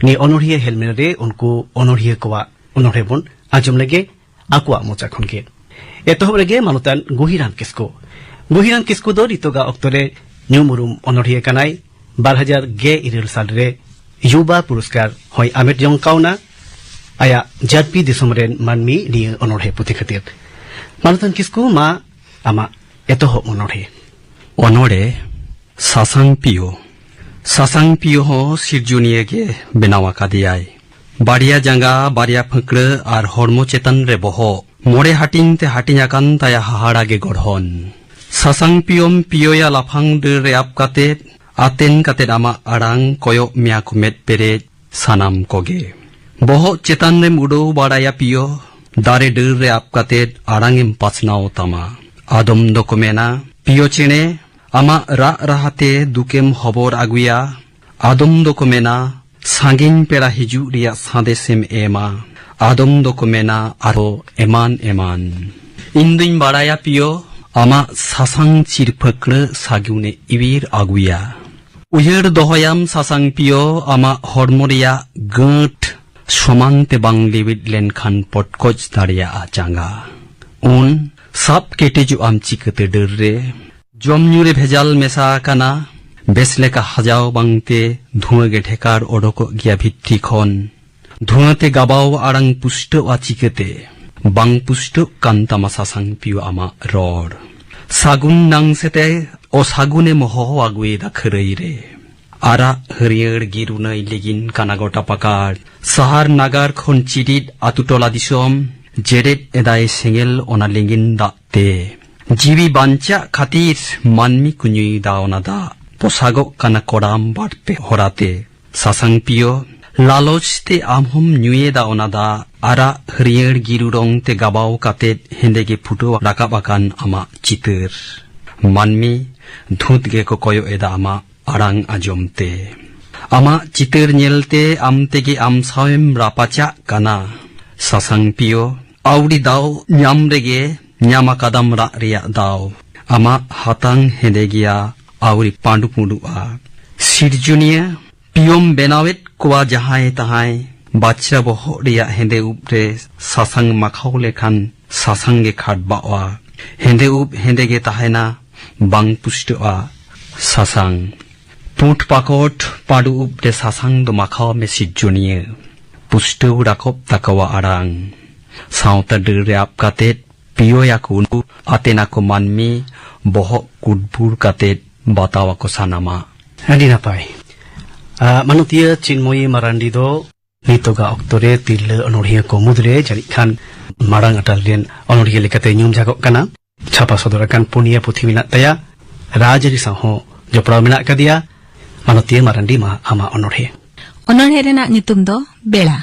ᱱᱤᱭᱟᱹ ᱚᱱᱚᱬᱦᱤᱭᱟᱹ ᱦᱮᱞᱢᱮᱞ ᱨᱮ ᱩᱱᱠᱩ ᱚᱱᱚᱬᱦᱤᱭᱟᱹ ᱠᱚᱣᱟᱜ ᱚᱱᱚᱬᱦᱮ ᱵᱚᱱ ᱟᱸᱡᱚᱢ ᱞᱮᱜᱮ᱾ ᱟᱠᱚᱣᱟᱜ ᱢᱚᱪᱟ ᱠᱷᱚᱱ ᱜᱮ᱾ ᱮᱛᱚᱦᱚᱵ ᱨᱮᱜᱮ ᱢᱟᱱᱚᱛᱟᱱ ᱜᱩᱦᱤᱨᱟᱢ ᱠᱤᱥᱠᱩ᱾ ᱜᱩᱦᱤᱨᱟᱢ ᱠᱤᱥᱠᱩ ᱫᱚ ᱱᱤᱛᱚᱜᱟᱜ ᱚᱠᱛᱚ ᱨᱮ ᱧᱩᱢ ᱩᱨᱩᱢ ᱚᱱᱚᱬᱦᱤᱭᱟᱹ ᱠᱟᱱᱟᱭ᱾ ᱵᱟᱨ ᱦᱟᱡᱟᱨ ᱜᱮᱞ ᱤᱨᱟᱹᱞ ᱥᱟᱞ ᱨᱮ ᱭᱩᱵᱟ ᱯᱩᱨᱚᱥᱠᱟᱨ ᱦᱚᱸᱭ ᱟᱢᱮᱴ ᱡᱚᱝ ᱠᱟᱣᱱᱟ ᱟᱭᱟᱜ ᱡᱟᱹᱨᱯᱤ ᱫᱤᱥᱚᱢ ᱨᱮᱱ ᱢᱟᱹᱱᱢᱤ ᱱᱤᱭᱟᱹ ᱚᱱᱚᱬᱦᱮ ᱯᱩᱛᱷᱤ ᱠᱷᱟᱹᱛᱤᱨ᱾ ᱢᱟᱱᱚᱛᱟᱱ ᱠᱤᱥᱠᱩ, ᱢᱟ ᱟᱢᱟᱜ ᱮᱛᱚᱦᱚᱵ ᱚᱱᱚᱬᱦᱮ᱾ ᱚᱱᱚᱬᱦᱮ ᱥᱟᱥᱟᱝ ᱯᱤᱭᱳ᱾ ᱥᱟᱥᱟᱝ ᱯᱤᱭᱳ ᱦᱚᱸ ᱥᱤᱨᱡᱚᱱᱤᱭᱟᱹ ᱜᱮ ᱵᱮᱱᱟᱣ ᱟᱠᱟᱫᱮᱭᱟᱭ᱾ ᱵᱟᱨᱭᱟ ᱡᱟᱸᱜᱟ, ᱵᱟᱨᱭᱟ ᱯᱷᱟᱹᱠᱲᱟᱹ ᱟᱨ ᱦᱚᱲᱢᱚ ᱪᱮᱛᱟᱱ ᱨᱮ ᱵᱚᱦᱚᱜ᱾ ᱢᱚᱬᱮ ᱦᱟᱹᱴᱤᱧ ᱛᱮ ᱦᱟᱹᱴᱤᱧ ᱟᱠᱟᱱ ᱛᱟᱭᱟ ᱦᱟᱦᱟᱲᱟ ᱜᱮ ᱜᱚᱲᱦᱚᱱ᱾ ᱥᱟᱥᱟᱝ ᱯᱤᱭᱳᱢ ᱯᱤᱭᱳᱭᱟ ᱞᱟᱯᱷᱟᱝ ᱰᱟᱹᱨ ᱨᱮ ᱟᱵ ᱠᱟᱛᱮ ᱟᱛᱮᱱ ᱠᱟᱛᱮᱫ ᱟᱢᱟᱜ ᱟᱲᱟᱝ ᱠᱚᱭᱚᱜ ᱢᱮᱭᱟ ᱠᱚ ᱢᱮᱫ ᱯᱮᱨᱮᱡ ᱥᱟᱱᱟᱢ ᱠᱚᱜᱮ᱾ ᱵᱚᱦᱚᱜ ᱪᱮᱛᱟᱱ ᱨᱮᱢ ᱩᱰᱟᱹᱣ ᱵᱟᱲᱟᱭᱟ ᱯᱤᱭᱳ, ᱫᱟᱨᱮ ᱰᱟᱹᱨ ᱨᱮ ᱟᱵ ᱠᱟᱛᱮᱫ ᱟᱲᱟᱝ ᱮᱢ ᱯᱟᱥᱱᱟᱣ ᱛᱟᱢᱟ᱾ ᱟᱫᱚᱢ ᱫᱚᱠᱚ ᱢᱮᱱᱟ, ᱯᱤᱭᱳ ᱪᱮᱬᱮ, ᱟᱢᱟᱜ ᱨᱟᱜ ᱨᱟᱦᱟᱛᱮ ᱫᱩᱠᱮᱢ ᱦᱚᱵᱚᱨ ᱟᱹᱜᱩᱭᱟ᱾ ᱟᱫᱚᱢ ᱫᱚᱠᱚ ᱢᱮᱱᱟ, ᱥᱟᱺᱜᱤᱧ ᱯᱮᱲᱟ ᱦᱤᱡᱩᱜ ᱨᱮᱭᱟᱜ ᱥᱟᱸᱫᱮᱥᱮᱢ ᱮᱢᱟ᱾ ᱟᱫᱚᱢ ᱫᱚᱠᱚ ᱢᱮᱱᱟ ᱟᱨᱦᱚᱸ ᱮᱢᱟᱱ ᱮᱢᱟᱱ᱾ ᱤᱧ ᱫᱩᱧ ᱵᱟᱲᱟᱭᱟ ᱯᱤᱭᱳ, ᱟᱢᱟᱜ ᱥᱟᱥᱟᱝ ᱪᱤᱨᱯᱷᱟᱹᱠᱲᱟᱹᱜ ᱥᱟᱹᱜᱩᱱᱮ ᱤᱣᱤᱨ ᱟᱹᱜᱩᱭᱟ᱾ ᱩᱭᱦᱟᱹᱨ ᱫᱚᱦᱚᱭᱟᱢ ᱥᱟᱥᱟᱝ ᱯᱤᱭᱳ, ᱟᱢᱟᱜ ᱦᱚᱲᱢᱚ ᱨᱮᱭᱟᱜ ᱜᱟᱹᱴ ᱥᱚᱢᱟᱱ ᱛᱮ ᱵᱟᱝ ᱞᱤᱣᱤᱫ ᱞᱮᱱᱠᱷᱟᱱ ᱯᱚᱴᱠᱚᱡ ᱫᱟᱲᱮᱭᱟᱜᱼᱟ ᱡᱟᱸᱜᱟ᱾ ᱩᱱ ᱥᱟᱵ ᱠᱮᱴᱮᱡᱚᱜ ᱟᱢ ᱪᱤᱠᱟᱹᱛᱮ ᱰᱟᱹᱨ ᱨᱮ? ᱡᱚᱢ ᱧᱩ ᱨᱮ ᱵᱷᱮᱡᱟᱞ ᱢᱮᱥᱟ ᱟᱠᱟᱱᱟ᱾ ᱵᱮᱥ ᱞᱮᱠᱟ ᱦᱟᱡᱟᱣ ᱵᱟᱝᱛᱮ ᱫᱷᱩᱶᱟᱹ ᱜᱮ ᱰᱷᱮᱠᱟᱨ ᱚᱰᱚᱠᱚᱜ ᱜᱮᱭᱟ ᱵᱷᱤᱛᱨᱤ ᱠᱷᱚᱱ᱾ ᱫᱷᱩᱶᱟᱹ ᱛᱮ ᱜᱟᱵᱟᱣ ᱟᱲᱟᱝ ᱯᱩᱥᱴᱟᱹᱜᱼᱟ ᱪᱤᱠᱟᱹᱛᱮ? ᱵᱟᱝ ᱯᱩᱥᱴᱟᱹᱜ ᱠᱟᱱ ᱛᱟᱢᱟ ᱥᱟᱥᱟᱝ ᱯᱤᱭᱳ ᱟᱢᱟᱜ ᱨᱚᱲ᱾ ᱥᱟᱹᱜᱩᱱ ᱱᱟᱝ ᱥᱮᱛᱮ ᱚᱥᱟᱹᱜᱩᱱᱮᱢ ᱦᱚᱦᱚ ᱟᱹᱜᱩᱭᱮᱫᱟ ᱠᱷᱟᱹᱨᱟᱹᱭ ᱨᱮ᱾ ᱟᱨᱟᱜ ᱦᱟᱹᱨᱭᱟᱹᱲ ᱜᱤᱨᱩᱱᱟᱹᱭ ᱞᱤᱜᱤᱱ ᱠᱟᱱᱟ ᱜᱚᱴᱟ ᱯᱟᱠᱟᱲ᱾ ᱥᱟᱦᱟᱨ ᱱᱟᱜᱟᱨ ᱠᱷᱚᱱ ᱪᱤᱨᱤᱫ ᱟᱛᱩ ᱴᱚᱞᱟ ᱫᱤᱥᱚᱢ, ᱡᱮᱨᱮᱫ ᱮᱫᱟᱭ ᱥᱮᱸᱜᱮᱞ ᱚᱱᱟ ᱞᱤᱸᱜᱤᱱ ᱫᱟᱜ ᱛᱮ᱾ ᱡᱤᱣᱤ ᱵᱟᱧᱪᱟᱜ ᱠᱷᱟᱹᱛᱤᱨ ᱢᱟᱹᱱᱢᱤ ᱠᱚ ᱧᱩᱭᱮᱫᱟ ᱚᱱᱟ ᱫᱟᱜ᱾ ᱯᱚᱥᱟᱜᱚᱜ ᱠᱟᱱᱟ ᱠᱚᱲᱟᱢ ᱵᱟᱨᱯᱮ ᱦᱚᱨᱟᱛᱮ᱾ ᱥᱟᱥᱟᱝ ᱯᱤᱭᱳ, ᱞᱟᱞᱚᱪ ᱛᱮ ᱟᱢ ᱦᱚᱸᱢ ᱧᱩᱭᱮᱫᱟ ᱚᱱᱟ ᱫᱟᱜ᱾ ᱟᱨᱟᱜ ᱦᱟᱹᱨᱭᱟᱹᱲ ᱜᱤᱨᱩ ᱨᱚᱝ ᱛᱮ ᱜᱟᱵᱟᱣ ᱠᱟᱛᱮᱫ ᱦᱮᱸᱫᱮ ᱜᱮ ᱯᱷᱩᱴᱟᱹᱣ ᱨᱟᱠᱟᱵ ᱟᱠᱟᱱ ᱟᱢᱟᱜ ᱪᱤᱛᱟᱹᱨ᱾ ᱢᱟᱹᱱᱢᱤ ᱫᱷᱩᱸᱛ ᱜᱮᱠᱚ ᱠᱚᱭᱚᱜ ᱮᱫᱟ ᱟᱢᱟᱜ ᱟᱲᱟᱝ ᱟᱸᱡᱚᱢ ᱛᱮ᱾ ᱟᱢᱟᱜ ᱪᱤᱛᱟᱹᱨ ᱧᱮᱞᱛᱮ ᱟᱢ ᱛᱮᱜᱮ ᱟᱢ ᱥᱟᱶᱮᱢ ᱨᱟᱯᱟᱪᱟᱜ ᱠᱟᱱᱟ᱾ ᱥᱟᱥᱟᱝ ᱯᱤᱭᱳ, ᱟᱹᱣᱲᱤ ᱫᱟᱣ ᱧᱟᱢ ᱨᱮᱜᱮ ᱧᱟᱢ ᱟᱠᱟᱫᱟᱢ ᱨᱟᱜ ᱨᱮᱭᱟᱜ ᱫᱟᱣ᱾ ᱟᱢᱟᱜ ᱦᱟᱛᱟᱝ ᱦᱮᱸᱫᱮ ᱜᱮᱭᱟ, ᱟᱹᱣᱨᱤ ᱯᱟᱹᱰᱩ ᱯᱩᱸᱰᱩᱜᱼᱟ᱾ ᱥᱤᱨᱡᱚᱱᱤᱭᱟᱹ, ᱯᱤᱭᱳᱢ ᱵᱮᱱᱟᱣᱮᱫ ᱠᱚᱣᱟ ᱡᱟᱦᱟᱸᱭ ᱛᱟᱦᱟᱸᱭ, ᱵᱟᱪᱷᱨᱟ ᱵᱚᱦᱚᱜ ᱨᱮᱭᱟᱜ ᱦᱮᱸᱫᱮ ᱩᱵ ᱨᱮ ᱥᱟᱥᱟᱝ ᱢᱟᱠᱷᱟᱣ ᱞᱮᱠᱷᱟᱱ ᱥᱟᱥᱟᱝ ᱜᱮ ᱠᱷᱟᱰᱵᱟᱜᱼᱟ᱾ ᱦᱮᱸᱫᱮ ᱩᱵ ᱦᱮᱸᱫᱮ ᱜᱮ ᱛᱟᱦᱮᱱᱟ, ᱵᱟᱝ ᱯᱩᱥᱴᱟᱹᱜᱼᱟ᱾ ᱥᱟᱥᱟᱝ᱾ ᱯᱩᱸᱰ ᱯᱟᱠᱚᱴ ᱯᱟᱹᱰᱩ ᱩᱵ ᱨᱮ ᱥᱟᱥᱟᱝ ᱫᱚ ᱢᱟᱠᱷᱟᱣ ᱢᱮ ᱥᱤᱨᱡᱚᱱᱤᱭᱟᱹ᱾ ᱯᱩᱥᱴᱟᱹᱣ ᱨᱟᱠᱚᱵ ᱛᱟᱠᱚᱣᱟ ᱟᱲᱟᱝ᱾ ᱥᱟᱶᱛᱟ ᱰᱟᱹᱨ ᱨᱮ ᱟᱵ ᱠᱟᱛᱮᱫ ᱯᱤᱭᱳᱭᱟᱠᱚ ᱩᱱᱠᱩ ᱟᱛᱮᱱᱟᱠᱚ ᱢᱟᱹᱱᱢᱤ ᱵᱚᱦᱚᱜ ᱠᱩᱴᱵᱩᱲ ᱠᱟᱛᱮᱫ ᱵᱟᱛᱟᱣᱟᱠᱚ ᱥᱟᱱᱟᱢᱟᱜ᱾ ᱟᱹᱰᱤ ᱱᱟᱯᱟᱭ᱾ ᱟ, ᱢᱟᱱᱚᱛᱤᱭᱟᱹ ᱪᱤᱱᱢᱚᱭᱤ ᱢᱟᱨᱟᱱᱰᱤ ᱫᱚ ᱱᱤᱛᱚᱜᱟᱜ ᱚᱠᱛᱚ ᱨᱮ ᱛᱤᱨᱞᱟᱹ ᱚᱱᱚᱬᱦᱤᱭᱟᱹ ᱠᱚ ᱢᱩᱫᱽᱨᱮ ᱡᱟᱹᱱᱤᱡ ᱠᱷᱟᱱ ᱢᱟᱲᱟᱝ ᱟᱴᱟᱞ ᱨᱮᱱ ᱚᱱᱚᱬᱦᱤᱭᱟᱹ ᱞᱮᱠᱟᱛᱮ ᱧᱩᱢ ᱡᱷᱟᱜᱚᱜ ᱠᱟᱱᱟ᱾ ᱪᱷᱟᱯᱟ ᱥᱚᱫᱚᱨ ᱟᱠᱟᱱ ᱯᱩᱱᱭᱟ ᱯᱩᱛᱷᱤ ᱢᱮᱱᱟᱜ ᱛᱟᱭᱟ᱾ ᱨᱟᱡᱽᱟᱹᱨᱤ ᱥᱟᱶ ᱦᱚᱸ ᱡᱚᱯᱲᱟᱣ ᱢᱮᱱᱟᱜ ᱟᱠᱟᱫᱮᱭᱟ ᱢᱟᱱᱚᱛᱤᱭᱟᱹ ᱢᱟᱨᱟᱱᱰᱤ᱾ ᱢᱟ ᱟᱢᱟᱜ ᱚᱱᱚᱬᱦᱮ᱾ ᱚᱱᱚᱬᱦᱮ ᱨᱮᱱᱟᱜ ᱧᱩᱛᱩᱢ ᱫᱚ ᱵᱮᱲᱟ᱾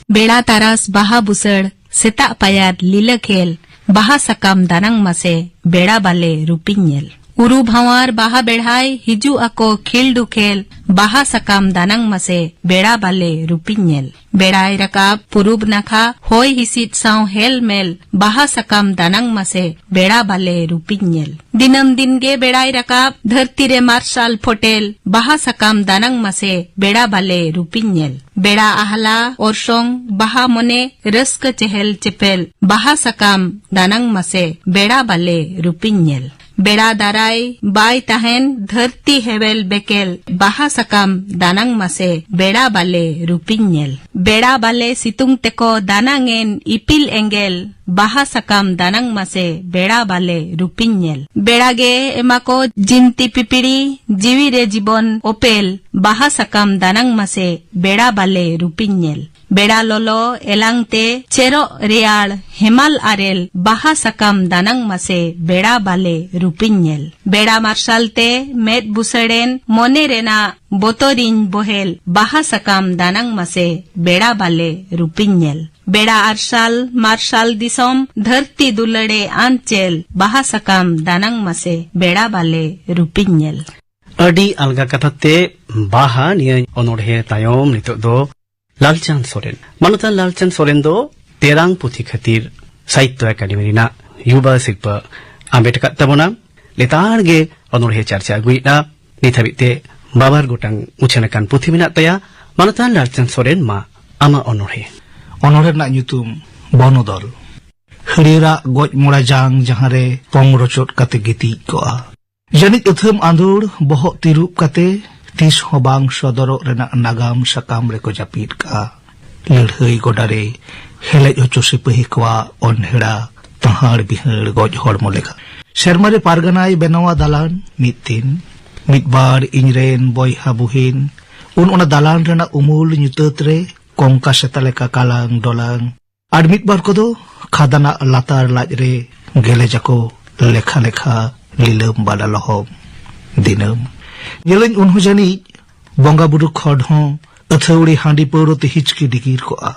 ᱵᱮᱲᱟ ᱛᱟᱨᱟᱥ ᱵᱟᱦᱟ ᱵᱩᱥᱟᱹᱲ, ᱥᱮᱛᱟᱜ ᱯᱟᱭᱟᱨ ᱞᱤᱞᱟᱹ ᱠᱷᱮᱞ, ᱵᱟᱦᱟ ᱥᱟᱠᱟᱢ ᱫᱟᱱᱟᱝ ᱢᱟᱥᱮ, ᱵᱮᱲᱟ ᱵᱟᱞᱮ ᱨᱩᱯᱤᱧ ᱧᱮᱞ᱾ ᱩᱨᱩ ᱵᱷᱟᱶᱟᱨ ᱵᱟᱦᱟ ᱵᱮᱲᱦᱟᱭ, ᱦᱤᱡᱩᱜ ᱟᱠᱚ ᱠᱷᱤᱞᱰᱩ ᱠᱷᱮᱞ, ᱵᱟᱦᱟ ᱥᱟᱠᱟᱢ ᱫᱟᱱᱟᱝ ᱢᱟᱥᱮ, ᱵᱮᱲᱟ ᱵᱟᱞᱮ ᱨᱩᱯᱤᱧ ᱧᱮᱞ᱾ ᱵᱮᱲᱟᱭ ᱨᱟᱠᱟᱵ ᱯᱩᱨᱩᱵ ᱱᱟᱠᱷᱟ, ᱦᱚᱭ ᱦᱤᱥᱤᱫ ᱥᱟᱶ ᱦᱮᱞ ᱢᱮᱞ, ᱵᱟᱦᱟ ᱥᱟᱠᱟᱢ ᱫᱟᱱᱟᱝ ᱢᱟᱥᱮ, ᱵᱮᱲᱟ ᱵᱟᱞᱮ ᱨᱩᱯᱤᱧ ᱧᱮᱞ᱾ ᱫᱤᱱᱟᱹᱢ ᱫᱤᱱ ᱜᱮ ᱵᱮᱲᱟᱭ ᱨᱟᱠᱟᱵ, ᱫᱷᱟᱹᱨᱛᱤ ᱨᱮ ᱢᱟᱨᱥᱟᱞ ᱯᱷᱚᱴᱮᱞ, ᱵᱟᱦᱟ ᱥᱟᱠᱟᱢ ᱫᱟᱱᱟᱝ ᱢᱟᱥᱮ, ᱵᱮᱲᱟ ᱵᱟᱞᱮ ᱨᱩᱯᱤᱧ ᱧᱮᱞ᱾ ᱵᱮᱲᱟ ᱟᱦᱞᱟ ᱚᱨᱥᱚᱝ, ᱵᱟᱦᱟ ᱢᱚᱱᱮ, ᱨᱟᱹᱥᱠᱟᱹ ᱪᱮᱦᱮᱞ ᱪᱮᱯᱮᱞ, ᱵᱟᱦᱟ ᱥᱟᱠᱟᱢ ᱫᱟᱱᱟᱝ ᱢᱟᱥᱮ, ᱵᱮᱲᱟ ᱵᱟᱞᱮ ᱨᱩᱯᱤᱧ ᱧᱮᱞ᱾ ᱵᱮᱲᱟ ᱫᱟᱨᱟᱭ ᱵᱟᱭ ᱛᱟᱦᱮᱱ, ᱫᱷᱟᱹᱨᱛᱤ ᱦᱮᱣᱮᱞ ᱵᱮᱠᱮᱞ, ᱵᱟᱦᱟ ᱥᱟᱠᱟᱢ ᱫᱟᱱᱟᱝ ᱢᱟᱥᱮ, ᱵᱮᱲᱟ ᱵᱟᱞᱮ ᱨᱩᱯᱤᱧ ᱧᱮᱞ᱾ ᱵᱮᱲᱟ ᱵᱟᱞᱮ ᱥᱤᱛᱩᱝ ᱛᱮᱠᱚ ᱫᱟᱱᱟᱝ ᱮᱱ, ᱤᱯᱤᱞ ᱮᱸᱜᱮᱞ, ᱵᱟᱦᱟ ᱥᱟᱠᱟᱢ ᱫᱟᱱᱟᱝ ᱢᱟᱥᱮ, ᱵᱮᱲᱟ ᱵᱟᱞᱮ ᱨᱩᱯᱤᱧ ᱧᱮᱞ᱾ ᱵᱮᱲᱟ ᱜᱮ ᱮᱢᱟ ᱠᱚ ᱡᱤᱱᱛᱤ ᱯᱤᱯᱤᱲᱤ, ᱡᱤᱣᱤ ᱨᱮ ᱡᱤᱵᱚᱱ ᱚᱯᱮᱞ, ᱵᱟᱦᱟ ᱥᱟᱠᱟᱢ ᱫᱟᱱᱟᱝ ᱢᱟᱥᱮ, ᱵᱮᱲᱟ ᱵᱟᱞᱮ ᱨᱩᱯᱤᱧ ᱧᱮᱞ᱾ ᱵᱮᱲᱟ ᱞᱚᱞᱚ ᱮᱞᱟᱝ ᱛᱮ, ᱪᱮᱨᱚᱜ ᱨᱮᱭᱟᱲ ᱦᱮᱢᱟᱞ ᱟᱨᱮᱞ, ᱵᱟᱦᱟ ᱥᱟᱠᱟᱢ ᱫᱟᱱᱟᱝ ᱢᱟᱥᱮ, ᱵᱮᱲᱟ ᱵᱟᱞᱮ ᱨᱩᱯᱤᱧ ᱧᱮᱞ᱾ ᱵᱮᱲᱟ ᱢᱟᱨᱥᱟᱞ ᱛᱮ ᱢᱮᱫ ᱵᱩᱥᱟᱹᱲᱮᱱ, ᱢᱚᱱᱮ ᱨᱮᱱᱟᱜ ᱵᱚᱛᱚᱨᱤᱧ ᱵᱚᱦᱮᱞ, ᱵᱟᱦᱟ ᱥᱟᱠᱟᱢ ᱫᱟᱱᱟᱝ ᱢᱟᱥᱮ, ᱵᱮᱲᱟ ᱵᱟᱞᱮ ᱨᱩᱯᱤᱧ ᱧᱮᱞ᱾ ᱵᱮᱲᱟ ᱟᱨᱥᱟᱞ ᱢᱟᱨᱥᱟᱞ ᱫᱤᱥᱚᱢ, ᱫᱷᱟᱹᱨᱛᱤ ᱫᱩᱞᱟᱹᱲᱮ ᱟᱱᱪᱮᱞ, ᱵᱟᱦᱟ ᱥᱟᱠᱟᱢ ᱫᱟᱱᱟᱝ ᱢᱟᱥᱮ, ᱵᱮᱲᱟ ᱵᱟᱞᱮ ᱨᱩᱯᱤᱧ ᱧᱮᱞ᱾ ᱟᱹᱰᱤ ᱟᱞᱜᱟ ᱠᱟᱛᱷᱟ ᱛᱮ ᱵᱟᱦᱟ ᱱᱤᱭᱟᱹ ᱚᱱᱚᱬᱦᱮ ᱛᱟᱭᱚᱢ ᱱᱤᱛᱚᱜ ᱫᱚ ᱞᱟᱞᱪᱟᱸᱫᱽ ᱥᱚᱨᱮᱱ᱾ ᱢᱟᱱᱚᱛᱟᱱ ᱞᱟᱞᱪᱟᱸᱫᱽ ᱥᱚᱨᱮᱱ ᱫᱚ ᱛᱮᱨᱟᱝ ᱯᱩᱛᱷᱤ ᱠᱷᱟᱹᱛᱤᱨ ᱥᱟᱦᱤᱛᱛᱚ ᱮᱠᱟᱰᱮᱢᱤ ᱨᱮᱱᱟᱜ ᱭᱩᱵᱟ ᱥᱤᱨᱯᱟᱹ ᱟᱢᱮᱴ ᱟᱠᱟᱫ ᱛᱟᱵᱚᱱᱟ᱾ ᱞᱮᱛᱟᱲ ᱜᱮ ᱚᱱᱚᱬᱦᱮ ᱪᱟᱨᱪᱟ ᱟᱹᱜᱩᱭᱮᱫᱼᱟ᱾ ᱱᱤᱛ ᱦᱟᱹᱵᱤᱡ ᱛᱮ ᱵᱟᱵᱟᱨ ᱜᱚᱴᱟᱝ ᱩᱪᱷᱟᱹᱱ ᱟᱠᱟᱱ ᱯᱩᱛᱷᱤ ᱢᱮᱱᱟᱜ ᱛᱟᱭᱟ᱾ ᱢᱟᱱᱚᱛᱟᱱ ᱞᱟᱞᱪᱟᱸᱫᱽ ᱥᱚᱨᱮᱱ, ᱢᱟ ᱟᱢᱟᱜ ᱚᱱᱚᱬᱦᱮ᱾ ᱚᱱᱚᱬᱦᱮ ᱨᱮᱱᱟᱜ ᱧᱩᱛᱩᱢ ᱵᱚᱱᱚᱫᱚᱞ᱾ ᱦᱟᱹᱨᱭᱟᱹᱲᱟᱜ ᱜᱚᱡ ᱢᱚᱲᱟ ᱡᱟᱝ ᱡᱟᱦᱟᱸᱨᱮ ᱯᱚᱝ ᱨᱚᱪᱚᱫ ᱠᱟᱛᱮ ᱜᱤᱛᱤᱡ ᱠᱚᱜᱼᱟ᱾ ᱡᱟᱹᱱᱤᱡ ᱟᱹᱛᱷᱟᱹᱢ ᱟᱸᱫᱳᱲ ᱵᱚᱦᱚᱜ ᱛᱤᱨᱩᱵ ᱠᱟᱛᱮ ᱛᱤᱥ ᱦᱚᱸ ᱵᱟᱝ ᱥᱚᱫᱚᱨᱚᱜ ᱨᱮᱱᱟᱜ ᱱᱟᱜᱟᱢ ᱥᱟᱠᱟᱢ ᱨᱮᱠᱚ ᱡᱟᱹᱯᱤᱫ ᱠᱟᱜᱼᱟ᱾ ᱞᱟᱹᱲᱦᱟᱹᱭ ᱜᱚᱰᱟ ᱨᱮ ᱦᱮᱞᱮᱡ ᱦᱚᱪᱚ ᱥᱤᱯᱟᱹᱦᱤ ᱠᱚᱣᱟᱜ ᱚᱱᱦᱮᱲᱟ ᱛᱟᱦᱟᱲ ᱵᱤᱦᱟᱹᱲ ᱜᱚᱡ ᱦᱚᱲᱢᱚ ᱞᱮᱠᱟ᱾ ᱥᱮᱨᱢᱟ ᱨᱮ ᱯᱟᱨᱜᱟᱱᱟᱭ ᱵᱮᱱᱟᱣᱟ ᱫᱟᱞᱟᱱ ᱢᱤᱫ ᱫᱤᱱ᱾ ᱢᱤᱫ ᱵᱟᱨ ᱤᱧ ᱨᱮᱱ ᱵᱚᱭᱦᱟ ᱵᱩᱦᱤᱱ ᱩᱱ ᱚᱱᱟ ᱫᱟᱞᱟᱱ ᱨᱮᱱᱟᱜ ᱩᱢᱩᱞ ᱧᱩᱛᱟᱹᱛ ᱨᱮ ᱠᱚᱝᱠᱟ ᱥᱮᱛᱟ ᱞᱮᱠᱟ ᱠᱟᱞᱟᱝ ᱰᱚᱞᱟᱝ᱾ ᱟᱨ ᱢᱤᱫ ᱵᱟᱨ ᱠᱚᱫᱚ ᱠᱷᱟᱫᱟᱱᱟᱜ ᱞᱟᱛᱟᱨ ᱞᱟᱡ ᱨᱮ ᱜᱮᱞᱮᱡᱟᱠᱚ ᱞᱮᱠᱷᱟ ᱞᱮᱠᱷᱟ ᱞᱤᱞᱟᱹᱢ ᱵᱟᱞᱟ ᱞᱚᱦᱚᱢ᱾ ᱫᱤᱱᱟᱹᱢ᱾ ᱧᱮᱞᱟᱹᱧ ᱩᱱᱦᱚᱸ ᱡᱟᱹᱱᱤᱡ ᱵᱚᱸᱜᱟ ᱵᱩᱨᱩ ᱠᱷᱚᱰ ᱦᱚᱸ ᱟᱹᱛᱷᱟᱹᱣᱲᱤ ᱦᱟᱺᱰᱤ ᱯᱟᱹᱣᱨᱟᱹ ᱛᱮ ᱦᱤᱪᱠᱤ ᱰᱤᱜᱤᱨ ᱠᱚᱜᱼᱟ᱾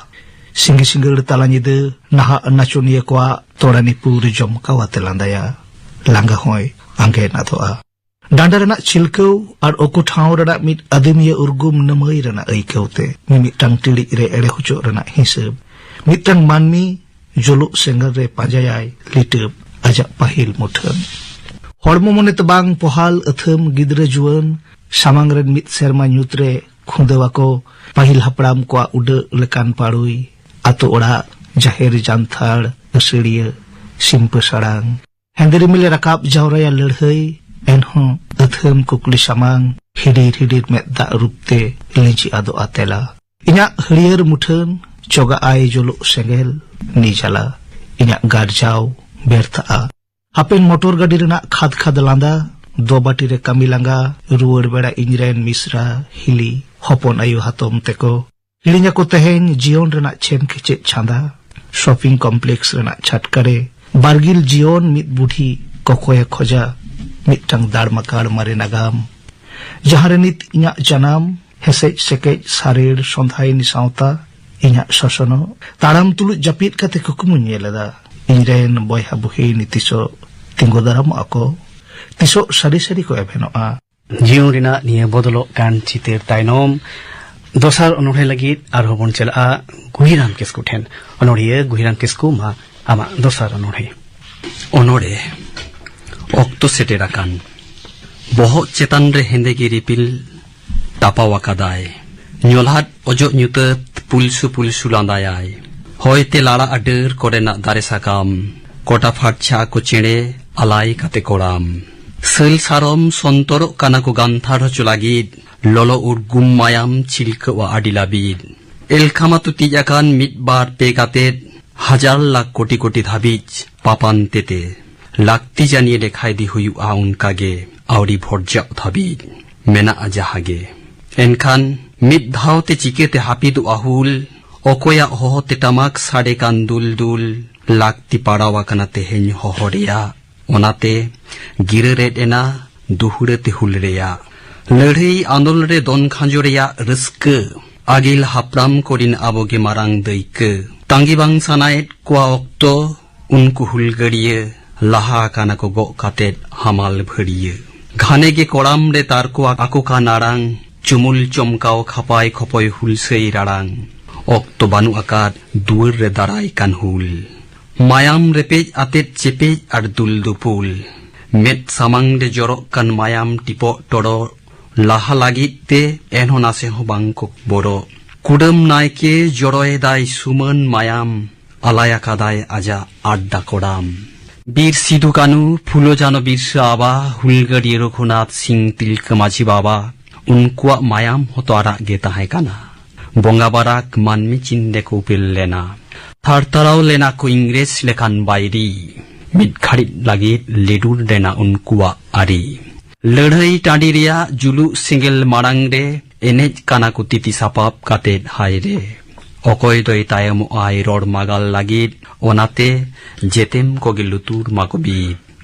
ᱥᱤᱸᱜᱤ ᱥᱤᱸᱜᱟᱹᱲ ᱛᱟᱞᱟ ᱧᱤᱫᱟᱹ ᱱᱟᱦᱟᱜ ᱱᱟᱪᱚᱱᱤᱭᱟᱹ ᱠᱚᱣᱟᱜ ᱛᱚᱲᱟᱱᱤ ᱯᱩᱨ ᱡᱚᱢᱠᱟᱣ ᱟᱛᱮ ᱞᱟᱸᱫᱟᱭᱟ᱾ ᱞᱟᱸᱜᱟ ᱦᱚᱸᱭ ᱟᱸᱜᱮᱱ ᱟᱫᱚᱜᱼᱟ᱾ ᱰᱟᱸᱰᱟ ᱨᱮᱱᱟᱜ ᱪᱷᱤᱞᱠᱟᱹᱣ ᱟᱨ ᱩᱠᱩ ᱴᱷᱟᱶ ᱨᱮᱱᱟᱜ ᱢᱤᱫ ᱟᱹᱫᱤᱢᱤᱭᱟᱹ ᱩᱨᱜᱩᱢ ᱱᱟᱹᱢᱟᱹᱭ ᱨᱮᱱᱟᱜ ᱟᱹᱭᱠᱟᱹᱣ ᱛᱮ ᱢᱤᱢᱤᱫᱴᱟᱝ ᱴᱤᱲᱤᱡ ᱨᱮ ᱮᱲᱮ ᱦᱚᱪᱚᱜ ᱨᱮᱱᱟᱜ ᱦᱤᱥᱟᱹᱵ᱾ ᱢᱤᱫᱴᱟᱝ ᱢᱟᱹᱱᱢᱤ ᱡᱩᱞᱩᱜ ᱥᱮᱸᱜᱮᱞ ᱨᱮ ᱯᱟᱸᱡᱟᱭᱟᱭ ᱞᱤᱴᱟᱹᱵ ᱟᱡᱟᱜ ᱯᱟᱹᱦᱤᱞ ᱢᱩᱴᱷᱟᱹᱱ᱾ ᱦᱚᱲᱢᱚ ᱢᱚᱱᱮ ᱛᱮ ᱵᱟᱝ ᱯᱚᱦᱟᱞ ᱟᱹᱛᱷᱟᱹᱢ ᱜᱤᱫᱽᱨᱟᱹ ᱡᱩᱣᱟᱹᱱ ᱥᱟᱢᱟᱝ ᱨᱮᱱ ᱢᱤᱫ ᱥᱮᱨᱢᱟ ᱧᱩᱛ ᱨᱮ ᱠᱷᱩᱸᱫᱟᱹᱣ ᱟᱠᱚ ᱯᱟᱹᱦᱤᱞ ᱦᱟᱯᱲᱟᱢ ᱠᱚᱣᱟᱜ ᱩᱰᱟᱹᱜ ᱞᱮᱠᱟᱱ ᱯᱟᱹᱲᱩᱭ, ᱟᱛᱳ ᱚᱲᱟᱜ, ᱡᱟᱦᱮᱨ ᱡᱟᱱᱛᱷᱟᱲ, ᱟᱹᱥᱟᱹᱲᱤᱭᱟᱹ, ᱥᱤᱢᱯᱟᱹ ᱥᱟᱲᱟᱝ᱾ ᱦᱮᱸᱫᱮ ᱨᱤᱢᱤᱞᱮ ᱨᱟᱠᱟᱵ ᱡᱟᱣᱨᱟᱭᱟ ᱞᱟᱹᱲᱦᱟᱹᱭ, ᱮᱱᱦᱚᱸ ᱟᱹᱛᱷᱟᱹᱢ ᱠᱩᱠᱞᱤ ᱥᱟᱢᱟᱝ ᱦᱤᱰᱤᱨ ᱦᱤᱰᱤᱨ ᱢᱮᱫ ᱫᱟᱜ ᱨᱩᱯ ᱛᱮ ᱞᱤᱸᱡᱤ ᱟᱫᱚᱜᱼᱟ ᱛᱮᱞᱟ᱾ ᱤᱧᱟᱜ ᱦᱟᱹᱨᱭᱟᱹᱲ ᱢᱩᱴᱷᱟᱹᱱ ᱪᱚᱜᱟᱜ ᱟᱭ ᱡᱩᱞᱩᱜ ᱥᱮᱸᱜᱮᱞ ᱱᱤᱡᱟᱞᱟ᱾ ᱤᱧᱟᱜ ᱜᱟᱨᱡᱟᱣ ᱵᱮᱨᱛᱷᱟᱜᱼᱟ᱾ ᱦᱟᱯᱮᱱ ᱢᱚᱴᱚᱨ ᱜᱟᱹᱰᱤ ᱨᱮᱱᱟᱜ ᱠᱷᱟᱫᱽ ᱠᱷᱟᱫᱽ ᱞᱟᱸᱫᱟ, ᱫᱚᱵᱟᱴᱤ ᱨᱮ ᱠᱟᱹᱢᱤ ᱞᱟᱸᱜᱟ, ᱨᱩᱣᱟᱹᱲ ᱵᱮᱲᱟ ᱤᱧ ᱨᱮᱱ ᱢᱤᱥᱨᱟ, ᱦᱤᱞᱤ, ᱦᱚᱯᱚᱱ ᱟᱭᱳ ᱦᱟᱛᱚᱢ ᱛᱮᱠᱚ᱾ ᱦᱤᱲᱤᱧ ᱟᱠᱚ ᱛᱮᱦᱮᱧ ᱡᱤᱭᱚᱱ ᱨᱮᱱᱟᱜ ᱪᱷᱮᱢ ᱠᱮᱪᱮᱫ ᱪᱷᱟᱸᱫᱟ᱾ ᱥᱚᱯᱤᱝ ᱠᱚᱢᱯᱞᱮᱠᱥ ᱨᱮᱱᱟᱜ ᱪᱷᱟᱴᱠᱟ ᱨᱮ ᱵᱟᱨᱜᱤᱞ ᱡᱤᱭᱚᱱ ᱢᱤᱫ ᱵᱩᱰᱷᱤ ᱠᱚᱠᱚᱭᱮ ᱠᱷᱚᱡᱟ᱾ ᱢᱤᱫᱴᱟᱝ ᱫᱟᱲᱢᱟᱠᱟᱲ ᱢᱟᱨᱮ ᱱᱟᱜᱟᱢ, ᱡᱟᱦᱟᱸ ᱨᱮ ᱱᱤᱛ ᱤᱧᱟᱜ ᱡᱟᱱᱟᱢ, ᱦᱮᱥᱮᱡ ᱥᱮᱠᱮᱡ ᱥᱟᱨᱮᱲ ᱥᱚᱸᱫᱷᱟᱭᱱᱤ ᱥᱟᱶᱛᱟ, ᱤᱧᱟᱜ ᱥᱚᱥᱚᱱᱚᱜ, ᱛᱟᱲᱟᱢ ᱛᱩᱞᱩᱡ ᱡᱟᱹᱯᱤᱫ ᱠᱟᱛᱮ ᱠᱩᱠᱢᱩᱧ ᱧᱮᱞ ᱮᱫᱟ᱾ ᱤᱧ ᱨᱮᱱ ᱵᱚᱭᱦᱟ ᱵᱩᱦᱤᱱ ᱛᱤᱥᱚᱜ ᱛᱤᱸᱜᱩ ᱫᱟᱨᱟᱢᱚᱜ ᱟᱠᱚ, ᱛᱤᱥᱚᱜ ᱥᱟᱹᱨᱤ ᱥᱟᱹᱨᱤ ᱠᱚ ᱮᱵᱷᱮᱱᱚᱜᱼᱟ᱾ ᱡᱤᱭᱚᱱ ᱨᱮᱱᱟᱜ ᱱᱤᱭᱟᱹ ᱵᱚᱫᱚᱞᱚᱜ ᱠᱟᱱ ᱪᱤᱛᱟᱹᱨ ᱛᱟᱭᱱᱚᱢ, ᱫᱚᱥᱟᱨ ᱚᱱᱚᱬᱦᱮ ᱞᱟᱹᱜᱤᱫ ᱟᱨᱦᱚᱸ ᱵᱚᱱ ᱪᱟᱞᱟᱜᱼᱟ ᱜᱩᱦᱤᱨᱟᱢ ᱠᱤᱥᱠᱩ ᱴᱷᱮᱱ᱾ ᱚᱱᱚᱬᱦᱤᱭᱟᱹ ᱜᱩᱦᱤᱨᱟᱢ ᱠᱤᱥᱠᱩ, ᱢᱟ ᱟᱢᱟᱜ ᱫᱚᱥᱟᱨ ᱚᱱᱚᱬᱦᱮ᱾ ᱚᱱᱚᱬᱦᱮ᱾ ᱚᱠᱛᱚ ᱥᱮᱴᱮᱨ ᱟᱠᱟᱱ᱾ ᱵᱚᱦᱚᱜ ᱪᱮᱛᱟᱱ ᱨᱮ ᱦᱮᱸᱫᱮ ᱜᱮ ᱨᱤᱯᱤᱞ ᱴᱟᱯᱟᱣ ᱟᱠᱟᱫᱟᱭ᱾ ᱧᱚᱞᱦᱟᱫ ᱚᱡᱚᱜ ᱧᱩᱛᱟᱹᱛ ᱯᱩᱞᱥᱩ ᱯᱩᱞᱥᱩ ᱞᱟᱸᱫᱟᱭᱟᱭ᱾ ᱦᱚᱭᱛᱮ ᱞᱟᱲᱟ ᱟᱹᱰᱟᱹᱨ ᱠᱚᱨᱮᱱᱟᱜ ᱫᱟᱨᱮ ᱥᱟᱠᱟᱢ ᱠᱚᱴᱟ ᱯᱷᱟᱨᱪᱟ ᱟᱠᱚ ᱪᱮᱬᱮ ᱟᱞᱟᱭ ᱠᱟᱛᱮ ᱠᱚᱲᱟᱢ᱾ ᱥᱟᱹᱞ ᱥᱟᱨᱚᱢ ᱥᱚᱱᱛᱚᱨᱚᱜ ᱠᱟᱱᱟ ᱠᱚ ᱜᱟᱱᱛᱷᱟᱲ ᱦᱚᱪᱚ ᱞᱟᱹᱜᱤᱫ᱾ ᱞᱚᱞᱚ ᱩᱨᱜᱩᱢ ᱢᱟᱭᱟᱢ ᱪᱷᱤᱞᱠᱟᱹᱣᱟ ᱟᱹᱰᱤ ᱞᱟᱹᱵᱤᱫ᱾ ᱮᱞᱠᱷᱟ ᱢᱟᱛᱚ ᱛᱤᱡ ᱟᱠᱟᱱ ᱢᱤᱫ ᱵᱟᱨ ᱯᱮ ᱠᱟᱛᱮᱫ᱾ ᱦᱟᱡᱟᱨ ᱞᱟᱠᱷ ᱠᱳᱴᱤ ᱠᱳᱴᱤ ᱫᱷᱟᱹᱵᱤᱡ ᱯᱟᱯᱟᱱ ᱛᱮᱛᱮ᱾ ᱞᱟᱹᱠᱛᱤ ᱡᱟᱹᱱᱤᱭᱟᱹ ᱞᱮᱠᱷᱟ ᱤᱫᱤ ᱦᱩᱭᱩᱜᱼᱟ ᱚᱱᱠᱟ ᱜᱮ ᱟᱹᱣᱨᱤ ᱵᱷᱚᱨᱡᱟᱜ ᱫᱷᱟᱹᱵᱤᱡ ᱢᱮᱱᱟᱜᱼᱟ ᱡᱟᱦᱟᱸ ᱜᱮ᱾ ᱮᱱᱠᱷᱟᱱ ᱢᱤᱫ ᱫᱷᱟᱣ ᱛᱮ ᱪᱤᱠᱟᱹᱛᱮ ᱦᱟᱹᱯᱤᱫᱚᱜᱼᱟ ᱦᱩᱞ? ᱚᱠᱚᱭᱟᱜ ᱦᱚᱦᱚ ᱛᱮ ᱴᱟᱢᱟᱠ ᱥᱟᱰᱮ ᱠᱟᱱ ᱫᱩᱞ ᱫᱩᱞ? ᱞᱟᱹᱠᱛᱤ ᱯᱟᱲᱟᱣ ᱟᱠᱟᱱᱟ ᱛᱮᱦᱮᱧ ᱦᱚᱦᱚ ᱨᱮᱭᱟᱜ᱾ ᱚᱱᱟᱛᱮ ᱜᱤᱨᱟᱹ ᱨᱮᱫ ᱮᱱᱟ, ᱫᱩᱦᱲᱟᱹ ᱛᱮ ᱦᱩᱞ ᱨᱮᱭᱟᱜ᱾ ᱞᱟᱹᱲᱦᱟᱹᱭ ᱟᱸᱫᱳᱲ ᱨᱮ ᱫᱚᱱ ᱠᱷᱟᱸᱡᱚ ᱨᱮᱭᱟᱜ ᱨᱟᱹᱥᱠᱟᱹ, ᱟᱹᱜᱤᱞ ᱦᱟᱯᱲᱟᱢ ᱠᱚᱨᱤᱱ ᱟᱵᱚ ᱜᱮ ᱢᱟᱨᱟᱝ ᱫᱟᱹᱭᱠᱟᱹ᱾ ᱛᱟᱸᱜᱤ ᱵᱟᱝ ᱥᱟᱱᱟᱭᱮᱫ ᱠᱚᱣᱟ ᱚᱠᱛᱚ, ᱩᱱᱠᱩ ᱦᱩᱞᱜᱟᱹᱲᱤᱭᱟᱹ ᱞᱟᱦᱟ ᱟᱠᱟᱱᱟ ᱠᱚ ᱜᱚᱜ ᱠᱟᱛᱮᱫ ᱦᱟᱢᱟᱞ ᱵᱷᱟᱹᱲᱤᱭᱟᱹ᱾ ᱜᱷᱟᱱᱮ ᱜᱮ ᱠᱚᱲᱟᱢ ᱨᱮ ᱛᱟᱨᱠᱚ ᱟᱠᱚ ᱠᱟᱱ ᱟᱲᱟᱝ, ᱪᱩᱢᱩᱞ ᱪᱚᱢᱠᱟᱣ ᱠᱷᱟᱯᱟᱭ ᱠᱷᱚᱯᱚᱭ ᱦᱩᱞᱥᱟᱹᱭ ᱨᱟᱲᱟᱝ᱾ ᱚᱠᱛᱚ ᱵᱟᱹᱱᱩᱜ ᱟᱠᱟᱫ ᱫᱩᱣᱟᱹᱨ ᱨᱮ ᱫᱟᱨᱟᱭ ᱠᱟᱱ ᱦᱩᱞ᱾ ᱢᱟᱭᱟᱢ ᱨᱮᱯᱮᱡ ᱟᱛᱮᱫ ᱪᱮᱯᱮᱡ ᱟᱨ ᱫᱩᱞ ᱫᱩᱯᱩᱞ᱾ ᱢᱮᱫ ᱥᱟᱢᱟᱝ ᱨᱮ ᱡᱚᱨᱚᱜ ᱠᱟᱱ ᱢᱟᱭᱟᱢ ᱴᱤᱯᱚᱜ ᱴᱚᱰᱚᱜ᱾ ᱞᱟᱦᱟ ᱞᱟᱹᱜᱤᱫ ᱛᱮ ᱮᱱᱦᱚᱸ ᱱᱟᱥᱮ ᱦᱚᱸ ᱵᱟᱝ ᱠᱚ ᱵᱚᱨᱚᱜ᱾ ᱠᱩᱰᱟᱹᱢ ᱱᱟᱭᱠᱮ ᱡᱚᱨᱚᱭᱮᱫᱟᱭ ᱥᱩᱢᱟᱹᱱ ᱢᱟᱭᱟᱢ᱾ ᱟᱞᱟᱭ ᱟᱠᱟᱫᱟᱭ ᱟᱡᱟᱜ ᱟᱰᱰᱟ ᱠᱚᱲᱟᱢ᱾ ᱵᱤᱨ ᱥᱤᱫᱩ ᱠᱟᱹᱱᱩ, ᱯᱷᱩᱞᱳ ᱡᱷᱟᱱᱳ, ᱵᱤᱨᱥᱟ ᱟᱵᱟ, ᱦᱩᱞᱜᱟᱹᱨᱤᱭᱟᱹ ᱨᱚᱜᱷᱩᱱᱟᱛᱷ ᱥᱤᱝ, ᱛᱤᱞᱠᱟᱹ ᱢᱟᱹᱡᱷᱤ ᱵᱟᱵᱟ, ᱩᱱᱠᱩᱣᱟᱜ ᱢᱟᱭᱟᱢ ᱦᱚᱸᱛᱚ ᱟᱨᱟᱜ ᱜᱮ ᱛᱟᱦᱮᱸ ᱠᱟᱱᱟ᱾ ᱵᱚᱸᱜᱟ ᱵᱟᱨᱟᱠ ᱢᱟᱹᱱᱢᱤ ᱪᱤᱱ ᱨᱮᱠᱚ ᱩᱯᱮᱞ ᱞᱮᱱᱟ᱾ ᱛᱷᱟᱨ ᱛᱟᱨᱟᱣ ᱞᱮᱱᱟ ᱠᱚ ᱤᱝᱨᱮᱡᱽ ᱞᱮᱠᱟᱱ ᱵᱟᱹᱭᱨᱤ᱾ ᱢᱤᱫ ᱜᱷᱟᱹᱲᱤᱡ ᱞᱟᱹᱜᱤᱫ ᱞᱤᱰᱩᱨ ᱞᱮᱱᱟ ᱩᱱᱠᱩᱣᱟᱜ ᱟᱹᱨᱤ᱾ ᱞᱟᱹᱲᱦᱟᱹᱭ ᱴᱟᱺᱰᱤ ᱨᱮᱭᱟᱜ ᱡᱩᱞᱩᱜ ᱥᱮᱸᱜᱮᱞ ᱢᱟᱲᱟᱝ ᱨᱮ ᱮᱱᱮᱡ ᱠᱟᱱᱟ ᱠᱚ ᱛᱤᱛᱤ ᱥᱟᱯᱟᱵ ᱠᱟᱛᱮᱫ ᱦᱟᱭ ᱨᱮ᱾ ᱚᱠᱚᱭ ᱫᱚᱭ ᱛᱟᱭᱚᱢᱚᱜ ᱟᱭ ᱨᱚᱲ ᱢᱟᱜᱟᱞ ᱞᱟᱹᱜᱤᱫ, ᱚᱱᱟᱛᱮ ᱡᱮᱛᱮᱢ ᱠᱚᱜᱮ ᱞᱩᱛᱩᱨ ᱢᱟᱠᱚ ᱵᱤᱫ᱾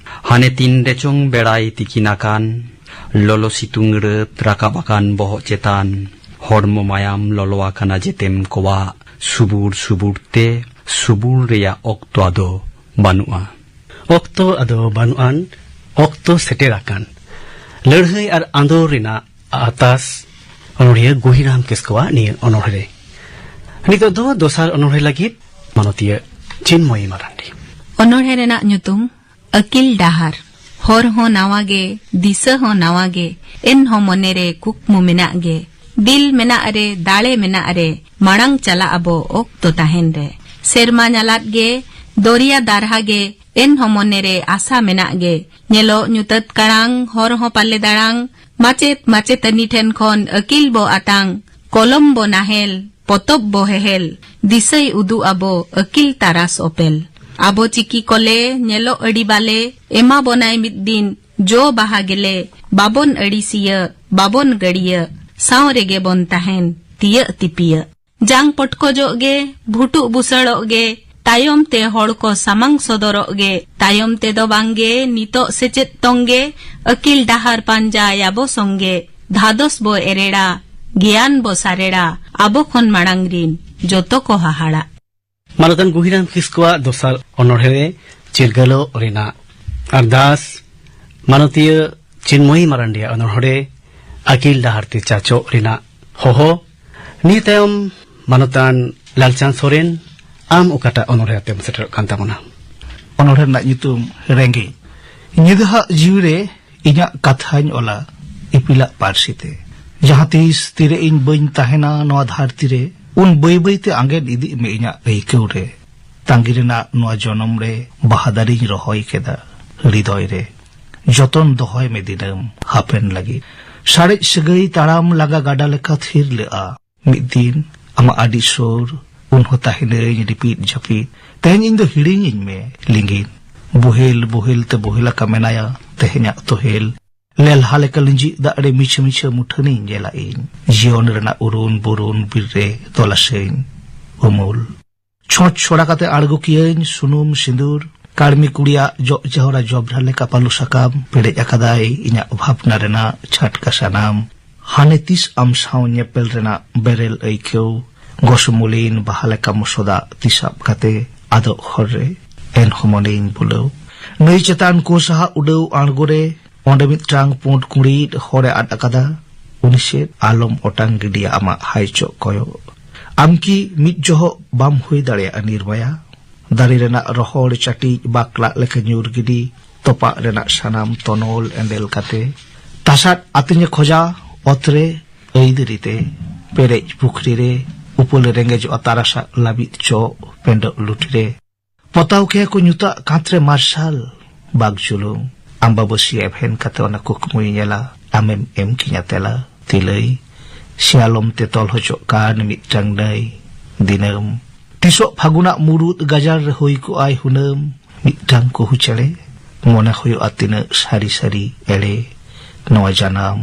ᱦᱟᱱᱮ ᱛᱤᱱ ᱨᱮᱪᱚᱝ ᱵᱮᱲᱟᱭ ᱛᱤᱠᱤᱱ ᱟᱠᱟᱱ, ᱞᱚᱞᱚ ᱥᱤᱛᱩᱝ ᱨᱟᱹᱛ ᱨᱟᱠᱟᱵ ᱟᱠᱟᱱ ᱵᱚᱦᱚᱜ ᱪᱮᱛᱟᱱ, ᱦᱚᱲᱢᱚ ᱢᱟᱭᱟᱢ ᱞᱚᱞᱚ ᱟᱠᱟᱱᱟ ᱡᱮᱛᱮᱢ ᱠᱚᱣᱟᱜ, ᱥᱩᱵᱩᱲ ᱥᱩᱵᱩᱲ ᱛᱮ ᱥᱩᱵᱩᱲ ᱨᱮᱭᱟᱜ ᱚᱠᱛᱚ ᱟᱫᱚ ᱵᱟᱹᱱᱩᱜᱼᱟ᱾ ᱚᱠᱛᱚ ᱟᱫᱚ ᱵᱟᱹᱱᱩᱜ ᱟᱱ, ᱚᱠᱛᱚ ᱥᱮᱴᱮᱨ ᱟᱠᱟᱱ᱾ ᱞᱟᱹᱲᱦᱟᱹᱭ ᱟᱨ ᱟᱸᱫᱳᱲ ᱨᱮᱱᱟᱜ ᱟᱛᱟᱥ, ᱚᱱᱚᱬᱦᱤᱭᱟᱹ ᱜᱩᱦᱤᱨᱟᱢ ᱠᱤᱥᱠᱩᱣᱟᱜ ᱱᱤᱭᱟᱹ ᱚᱱᱚᱬᱦᱮ ᱨᱮ᱾ ᱱᱤᱛᱚᱜ ᱫᱚ ᱫᱚᱥᱟᱨ ᱚᱱᱚᱬᱦᱮ ᱞᱟᱹᱜᱤᱫ ᱢᱟᱱᱚᱛᱤᱭᱟᱹ ᱪᱤᱱᱢᱚᱭᱤ ᱢᱟᱨᱟᱱᱰᱤ᱾ ᱚᱱᱚᱬᱦᱮ ᱨᱮᱱᱟᱜ ᱧᱩᱛᱩᱢ ᱟᱹᱠᱤᱞ ᱰᱟᱦᱟᱨ᱾ ᱦᱚᱨ ᱦᱚᱸ ᱱᱟᱣᱟ ᱜᱮ, ᱫᱤᱥᱟᱹ ᱦᱚᱸ ᱱᱟᱣᱟ ᱜᱮ, ᱮᱱᱦᱚᱸ ᱢᱚᱱᱮ ᱨᱮ ᱠᱩᱠᱢᱩ ᱢᱮᱱᱟᱜ ᱜᱮ᱾ ᱫᱤᱞ ᱢᱮᱱᱟᱜ ᱨᱮ ᱫᱟᱲᱮ ᱢᱮᱱᱟᱜ ᱨᱮ, ᱢᱟᱲᱟᱝ ᱪᱟᱞᱟᱜ ᱟᱵᱚ ᱚᱠᱛᱚ ᱛᱟᱦᱮᱱ ᱨᱮ᱾ ᱥᱮᱨᱢᱟ ᱧᱟᱞᱟᱫ ᱜᱮ, ᱫᱚᱨᱭᱟ ᱫᱟᱨᱦᱟ ᱜᱮ, ᱮᱱᱦᱚᱸ ᱢᱚᱱᱮ ᱨᱮ ᱟᱥᱟ ᱢᱮᱱᱟᱜ ᱜᱮ᱾ ᱧᱮᱞᱚᱜ ᱧᱩᱛᱟᱹᱛ ᱠᱟᱲᱟᱝ, ᱦᱚᱨ ᱦᱚᱸ ᱯᱟᱞᱮ ᱫᱟᱲᱟᱝ, ᱢᱟᱪᱮᱫ ᱢᱟᱪᱮᱛᱟᱹᱱᱤ ᱴᱷᱮᱱ ᱠᱷᱚᱱ ᱟᱹᱠᱤᱞ ᱵᱚ ᱟᱛᱟᱝ, ᱠᱚᱞᱚᱢ ᱵᱚ ᱱᱟᱦᱮᱞ, ᱯᱚᱛᱚᱵ ᱵᱚ ᱦᱮᱦᱮᱞ, ᱫᱤᱥᱟᱹᱭ ᱩᱫᱩᱜ ᱟᱵᱚ ᱟᱹᱠᱤᱞ ᱛᱟᱨᱟᱥ ᱚᱯᱮᱞ᱾ ᱟᱵᱚ ᱪᱤᱠᱤ ᱠᱚᱞᱮ ᱧᱮᱞᱚᱜ ᱟᱹᱰᱤ ᱵᱟᱞᱮ, ᱮᱢᱟ ᱵᱚᱱᱟᱭ ᱢᱤᱫ ᱫᱤᱱ ᱡᱚ ᱵᱟᱦᱟ ᱜᱮᱞᱮ, ᱵᱟᱵᱚᱱ ᱟᱹᱲᱤᱥᱤᱭᱟᱹ, ᱵᱟᱵᱚᱱ ᱜᱟᱹᱲᱤᱭᱟᱹ, ᱥᱟᱶ ᱨᱮᱜᱮ ᱵᱚᱱ ᱛᱟᱦᱮᱱ, ᱛᱤᱭᱟᱹᱜ ᱛᱤᱯᱤᱭᱟᱹ᱾ ᱡᱟᱝ ᱯᱚᱴᱠᱚᱡᱚᱜ ᱜᱮ, ᱵᱷᱩᱴᱩᱜ ᱵᱩᱥᱟᱹᱲᱚᱜ ᱜᱮ, ᱛᱟᱭᱚᱢ ᱛᱮ ᱦᱚᱲ ᱠᱚ ᱥᱟᱢᱟᱝ ᱥᱚᱫᱚᱨᱚᱜ ᱜᱮ᱾ ᱛᱟᱭᱚᱢ ᱛᱮᱫᱚ ᱵᱟᱝᱜᱮ, ᱱᱤᱛᱚᱜ ᱥᱮᱪᱮᱫ ᱛᱚᱝᱜᱮ᱾ ᱟᱹᱠᱤᱞ ᱰᱟᱦᱟᱨ ᱯᱟᱸᱡᱟᱭᱟᱵᱚ ᱥᱚᱝᱜᱮ᱾ ᱫᱷᱟᱫᱚᱥ ᱵᱚ ᱮᱨᱮᱲᱟ, ᱜᱮᱭᱟᱱ ᱵᱚ ᱥᱟᱨᱮᱲᱟ᱾ ᱟᱵᱚ ᱠᱷᱚᱱ ᱢᱟᱲᱟᱝ ᱨᱤᱱ ᱡᱚᱛᱚ ᱠᱚ ᱦᱟᱦᱟᱲᱟᱜ᱾ ᱢᱟᱱᱚᱛᱟᱱ ᱜᱩᱦᱤᱨᱟᱢ ᱠᱤᱥᱠᱩᱣᱟᱜ ᱫᱚᱥᱟᱨ ᱚᱱᱚᱬᱦᱮ ᱨᱮ ᱪᱤᱨᱜᱟᱹᱞᱚᱜ ᱨᱮᱱᱟᱜ ᱟᱨᱫᱟᱥ᱾ ᱢᱟᱱᱚᱛᱤᱭᱟᱹ ᱪᱤᱱᱢᱚᱭᱤ ᱢᱟᱨᱟᱱᱰᱤᱭᱟᱜ ᱚᱱᱚᱬᱦᱮ ᱨᱮ ᱟᱹᱠᱤᱞ ᱰᱟᱦᱟᱨ ᱛᱮ ᱪᱟᱪᱚᱜ ᱨᱮᱱᱟᱜ ᱦᱚᱦᱚ᱾ ᱱᱤᱭᱟᱹ ᱛᱟᱭᱚᱢ ᱢᱟᱱᱚᱛᱟᱱ ᱞᱟᱞᱪᱟᱸᱫᱽ ᱥᱚᱨᱮᱱ, ᱟᱢ ᱚᱠᱟᱴᱟᱜ ᱚᱱᱚᱬᱦᱮ ᱟᱛᱮᱢ ᱥᱮᱴᱮᱨᱚᱜ ᱠᱟᱱ ᱛᱟᱵᱚᱱᱟ? ᱚᱱᱚᱬᱦᱮ ᱨᱮᱱᱟᱜ ᱧᱩᱛᱩᱢ ᱨᱮᱸᱜᱮᱡ᱾ ᱧᱤᱫᱟᱹ ᱦᱟᱜ ᱡᱤᱣᱤ ᱨᱮ ᱤᱧᱟᱜ ᱠᱟᱛᱷᱟᱧ ᱚᱞᱟ ᱤᱯᱤᱞᱟᱜ ᱯᱟᱹᱨᱥᱤ ᱛᱮ᱾ ᱡᱟᱦᱟᱸ ᱛᱤᱥ ᱛᱤᱨᱮ ᱤᱧ ᱵᱟᱹᱧ ᱛᱟᱦᱮᱱᱟ ᱱᱚᱣᱟ ᱫᱷᱟᱹᱨᱛᱤ ᱨᱮ, ᱩᱱ ᱵᱟᱹᱭ ᱵᱟᱹᱭ ᱛᱮ ᱟᱸᱜᱮᱱ ᱤᱫᱤᱜ ᱢᱮ ᱤᱧᱟᱜ ᱟᱹᱭᱠᱟᱹᱣ ᱨᱮ᱾ ᱛᱟᱺᱜᱤ ᱨᱮᱱᱟᱜ ᱱᱚᱣᱟ ᱡᱚᱱᱚᱢ ᱨᱮ ᱵᱟᱦᱟ ᱫᱟᱨᱮᱧ ᱨᱚᱦᱚᱭ ᱠᱮᱫᱟ ᱦᱨᱤᱫᱚᱭ ᱨᱮ᱾ ᱡᱚᱛᱚᱱ ᱫᱚᱦᱚᱭ ᱢᱮ ᱫᱤᱱᱟᱹᱢ ᱦᱟᱯᱮᱱ ᱞᱟᱹᱜᱤᱫ᱾ ᱥᱟᱨᱮᱡ ᱥᱟᱹᱜᱟᱹᱭ ᱛᱟᱲᱟᱢ ᱞᱟᱸᱜᱟ ᱜᱟᱰᱟ ᱞᱮᱠᱟ ᱛᱷᱤᱨ ᱞᱟᱹᱜᱼᱟ᱾ ᱢᱤᱫ ᱫᱤᱱ ᱟᱢᱟᱜ ᱟᱹᱰᱤ ᱥᱩᱨ, ᱩᱱᱦᱚᱸ ᱛᱟᱦᱮᱱᱟᱹᱧ ᱨᱤᱯᱤᱫ ᱡᱟᱹᱯᱤᱫ᱾ ᱛᱮᱦᱮᱧ ᱤᱧ ᱫᱚ ᱦᱤᱲᱤᱧᱤᱧ ᱢᱮ ᱞᱤᱸᱜᱤᱱ᱾ ᱵᱳᱦᱮᱞ ᱵᱳᱦᱮᱞ ᱛᱮ ᱵᱳᱦᱮᱞ ᱟᱠᱟ ᱢᱮᱱᱟᱭᱟ ᱛᱮᱦᱮᱧᱟᱜ ᱛᱳᱦᱮᱞ᱾ ᱞᱮᱞᱦᱟ ᱞᱮᱠᱟ ᱞᱤᱸᱡᱤᱜ ᱫᱟᱜ ᱨᱮ ᱢᱤᱪᱷᱟᱹ ᱢᱤᱪᱷᱟᱹ ᱢᱩᱴᱷᱟᱹᱱᱤᱧ ᱧᱮᱞᱟ ᱤᱧ᱾ ᱡᱤᱭᱚᱱ ᱨᱮᱱᱟᱜ ᱩᱨᱩᱱ ᱵᱩᱨᱩᱱ ᱵᱤᱨ ᱨᱮ ᱛᱚᱞᱟᱥᱟᱹᱧ ᱩᱢᱩᱞ᱾ ᱪᱷᱚᱸᱪ ᱪᱷᱚᱲᱟ ᱠᱟᱛᱮ ᱟᱬᱜᱚ ᱠᱤᱭᱟᱹᱧ ᱥᱩᱱᱩᱢ ᱥᱤᱸᱫᱩᱨ᱾ ᱠᱟᱹᱲᱢᱤ ᱠᱩᱲᱤᱭᱟᱜ ᱡᱚᱜ ᱡᱟᱦᱚᱨᱟ ᱡᱚᱵᱽᱨᱟ ᱞᱮᱠᱟ ᱯᱟᱹᱞᱩ ᱥᱟᱠᱟᱢ ᱯᱮᱨᱮᱡ ᱟᱠᱟᱫᱟᱭ ᱤᱧᱟᱜ ᱵᱷᱟᱵᱽᱱᱟ ᱨᱮᱱᱟᱜ ᱪᱷᱟᱴᱠᱟ ᱥᱟᱱᱟᱢ᱾ ᱦᱟᱱᱮ ᱛᱤᱥ ᱟᱢ ᱥᱟᱶ ᱧᱮᱯᱮᱞ ᱨᱮᱱᱟᱜ ᱵᱮᱨᱮᱞ ᱟᱹᱭᱠᱟᱹᱣ᱾ ᱜᱚᱥᱢᱚᱞᱤᱱ ᱵᱟᱦᱟ ᱞᱮᱠᱟ ᱢᱚᱥᱚᱫᱟᱜ ᱛᱤ ᱥᱟᱵ ᱠᱟᱛᱮ ᱟᱫᱚᱜ ᱦᱚᱨ ᱨᱮ᱾ ᱮᱱᱦᱚᱸ ᱢᱚᱱᱮᱧ ᱵᱩᱞᱟᱹᱣ᱾ ᱱᱟᱹᱭ ᱪᱮᱛᱟᱱ ᱠᱩᱥᱟᱦᱟ ᱩᱰᱟᱹᱣ ᱟᱬᱜᱚ ᱨᱮ᱾ ᱚᱸᱰᱮ ᱢᱤᱫᱴᱟᱝ ᱯᱩᱸᱰ ᱠᱩᱲᱤᱫ ᱦᱚᱲᱮ ᱟᱫ ᱟᱠᱟᱫᱟ᱾ ᱩᱱᱤ ᱥᱮᱫ ᱟᱞᱚᱢ ᱚᱴᱟᱝ ᱜᱤᱰᱤᱭᱟ ᱟᱢᱟᱜ ᱦᱟᱭ ᱪᱚᱜ ᱠᱚᱭᱚᱜ᱾ ᱟᱢ ᱠᱤ ᱢᱤᱫ ᱡᱚᱦᱚᱜ ᱵᱟᱢ ᱦᱩᱭ ᱫᱟᱲᱮᱭᱟᱜᱼᱟ ᱱᱤᱨᱢᱟᱭᱟ? ᱫᱟᱨᱮ ᱨᱮᱱᱟᱜ ᱨᱚᱦᱚᱲ ᱪᱟᱹᱴᱤᱡ ᱵᱟᱠᱞᱟᱜ ᱞᱮᱠᱟ ᱧᱩᱨ ᱜᱤᱰᱤ, ᱛᱚᱯᱟᱜ ᱨᱮᱱᱟᱜ ᱥᱟᱱᱟᱢ ᱛᱚᱱᱚᱞ ᱮᱸᱰᱮᱞ ᱠᱟᱛᱮ᱾ ᱛᱟᱥᱟᱫ ᱟᱹᱛᱤᱧᱮ ᱠᱷᱚᱡᱟ ᱚᱛ ᱨᱮ ᱟᱹᱭᱫᱟᱹᱨᱤ ᱛᱮ᱾ ᱯᱮᱨᱮᱡ ᱯᱩᱠᱷᱨᱤ ᱨᱮ ᱩᱯᱟᱹᱞᱮ ᱨᱮᱸᱜᱮᱡᱚᱜᱼᱟ ᱛᱟᱨᱟᱥᱟᱜ ᱞᱟᱹᱵᱤᱫ ᱪᱚᱜ ᱯᱮᱸᱰᱚᱜ ᱞᱩᱴᱤ ᱨᱮ᱾ ᱯᱚᱛᱟᱣ ᱠᱮᱭᱟ ᱠᱚ ᱧᱩᱛᱟᱜ ᱠᱟᱸᱛ ᱨᱮ ᱢᱟᱨᱥᱟᱞ ᱵᱟᱜᱽ ᱡᱩᱞᱩᱝ᱾ ᱟᱢᱵᱟᱵᱟᱹᱥᱤᱭᱟᱹ ᱮᱵᱷᱮᱱ ᱠᱟᱛᱮ ᱚᱱᱟ ᱠᱩᱠᱢᱩᱭ ᱧᱮᱞᱟ, ᱟᱢᱮᱢ ᱮᱢ ᱠᱤᱧᱟ ᱛᱮᱞᱟ᱾ ᱛᱤᱞᱟᱹᱭ, ᱥᱮᱭᱟᱞᱚᱢ ᱛᱮ ᱛᱚᱞ ᱦᱚᱪᱚᱜ ᱠᱟᱱ ᱢᱤᱫᱴᱟᱝ ᱱᱟᱹᱭ᱾ ᱫᱤᱱᱟᱹᱢ ᱛᱤᱥᱚᱜ ᱯᱷᱟᱹᱜᱩᱱᱟᱜ ᱢᱩᱨᱩᱫ ᱜᱟᱡᱟᱲ ᱨᱮ ᱦᱩᱭ ᱠᱚᱜᱼᱟᱭ ᱦᱩᱱᱟᱹᱢ ᱢᱤᱫᱴᱟᱝ ᱠᱩᱦᱩ ᱪᱮᱬᱮ᱾ ᱢᱚᱱᱮ ᱦᱩᱭᱩᱜᱼᱟ ᱛᱤᱱᱟᱹᱜ ᱥᱟᱹᱨᱤ ᱥᱟᱹᱨᱤ ᱮᱲᱮ ᱱᱚᱣᱟ ᱡᱟᱱᱟᱢ᱾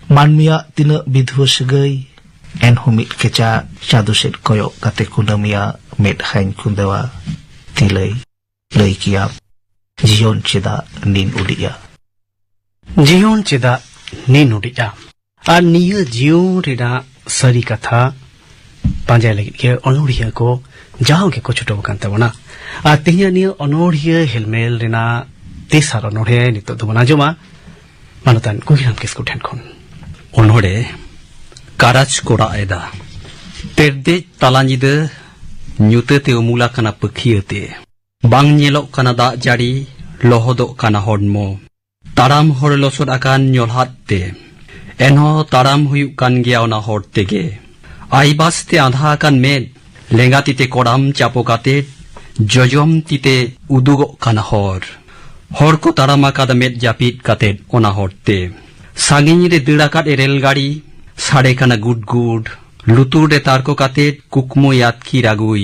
ᱢᱟᱹᱱᱢᱤᱭᱟᱜ ᱛᱤᱱᱟᱹᱜ ᱵᱤᱫᱷᱩᱣᱟᱹ ᱥᱟᱹᱜᱟᱹᱭ, ᱮᱱᱦᱚᱸ ᱢᱤᱫ ᱠᱮᱪᱟᱜ ᱪᱟᱸᱫᱚ ᱥᱮᱫ ᱠᱚᱭᱚᱜ ᱠᱟᱛᱮ ᱠᱩᱱᱟᱹᱢᱤᱭᱟᱜ ᱢᱮᱫᱦᱟᱧ ᱠᱩᱸᱫᱟᱹᱣᱟ ᱛᱤᱞᱟᱹᱭ, ᱞᱟᱹᱭ ᱠᱮᱭᱟᱢ, ᱡᱤᱭᱚᱱ ᱪᱮᱫᱟᱜ ᱱᱤᱱ ᱩᱰᱤᱡᱼᱟ? ᱡᱤᱭᱚᱱ ᱪᱮᱫᱟᱜ ᱱᱤᱱ ᱩᱰᱤᱡᱼᱟ? ᱟᱨ ᱱᱤᱭᱟᱹ ᱡᱤᱭᱚᱱ ᱨᱮᱱᱟᱜ ᱥᱟᱹᱨᱤ ᱠᱟᱛᱷᱟ ᱯᱟᱸᱡᱟᱭ ᱞᱟᱹᱜᱤᱫ ᱜᱮ ᱚᱱᱚᱬᱦᱤᱭᱟᱹ ᱠᱚ ᱡᱟᱣ ᱜᱮᱠᱚ ᱪᱷᱩᱴᱟᱹᱣ ᱟᱠᱟᱱ ᱛᱟᱵᱚᱱᱟ᱾ ᱟᱨ ᱛᱮᱦᱮᱧᱟᱜ ᱱᱤᱭᱟᱹ ᱚᱱᱚᱬᱦᱤᱭᱟᱹ ᱦᱮᱞᱢᱮᱞ ᱨᱮᱱᱟᱜ ᱛᱮᱥᱟᱨ ᱚᱱᱚᱬᱦᱮ ᱱᱤᱛᱚᱜ ᱫᱚᱵᱚᱱ ᱟᱸᱡᱚᱢᱟ ᱢᱟᱱᱚᱛᱟᱱ ᱠᱩᱦᱤᱨᱟᱢ ᱠᱤᱥᱠᱩ ᱴᱷᱮᱱ ᱠᱷᱚᱱ᱾ ᱚᱱᱚᱬᱦᱮ ᱠᱟᱨᱟᱡᱽ ᱠᱚ ᱨᱟᱜ ᱮᱫᱟ᱾ ᱛᱮᱨᱫᱮᱡ ᱛᱟᱞᱟ ᱧᱤᱫᱟᱹ ᱧᱩᱛᱟᱹᱛᱮ ᱩᱢᱩᱞ ᱟᱠᱟᱱᱟ ᱯᱟᱹᱠᱷᱤᱭᱟᱹ ᱛᱮ᱾ ᱵᱟᱝ ᱧᱮᱞᱚᱜ ᱠᱟᱱᱟ ᱫᱟᱜ ᱡᱟᱹᱲᱤ, ᱞᱚᱦᱚᱫᱚᱜ ᱠᱟᱱᱟ ᱦᱚᱲᱢᱚ᱾ ᱛᱟᱲᱟᱢ ᱦᱚᱨ ᱞᱚᱥᱚᱫ ᱟᱠᱟᱱ ᱧᱚᱞᱦᱟᱫ ᱛᱮ᱾ ᱮᱱᱦᱚᱸ ᱛᱟᱲᱟᱢ ᱦᱩᱭᱩᱜ ᱠᱟᱱ ᱜᱮᱭᱟ ᱚᱱᱟ ᱦᱚᱨ ᱛᱮᱜᱮ᱾ ᱟᱭᱵᱟᱥ ᱛᱮ ᱟᱸᱫᱷᱟ ᱟᱠᱟᱱ ᱢᱮᱫ, ᱞᱮᱸᱜᱟ ᱛᱤᱛᱮ ᱠᱚᱲᱟᱢ ᱪᱟᱯᱚ ᱠᱟᱛᱮ, ᱡᱚᱡᱚᱢ ᱛᱤᱛᱮ ᱩᱫᱩᱜᱚᱜ ᱠᱟᱱᱟ ᱦᱚᱨ᱾ ᱦᱚᱲ ᱠᱚ ᱛᱟᱲᱟᱢ ᱟᱠᱟᱫᱟ ᱢᱮᱫ ᱡᱟᱹᱯᱤᱫ ᱠᱟᱛᱮ ᱚᱱᱟ ᱦᱚᱨ ᱛᱮ᱾ ᱥᱟᱺᱜᱤᱧ ᱨᱮ ᱫᱟᱹᱲ ᱟᱠᱟᱫ ᱮ ᱨᱮᱞ ᱜᱟᱹᱰᱤ, ᱥᱟᱰᱮ ᱠᱟᱱᱟ ᱜᱩᱰ ᱜᱩᱰ᱾ ᱞᱩᱛᱩᱨ ᱨᱮ ᱛᱟᱨᱠᱚ ᱠᱟᱛᱮ ᱠᱩᱠᱢᱩᱭ ᱟᱹᱛᱠᱤᱨ ᱟᱹᱜᱩᱭ᱾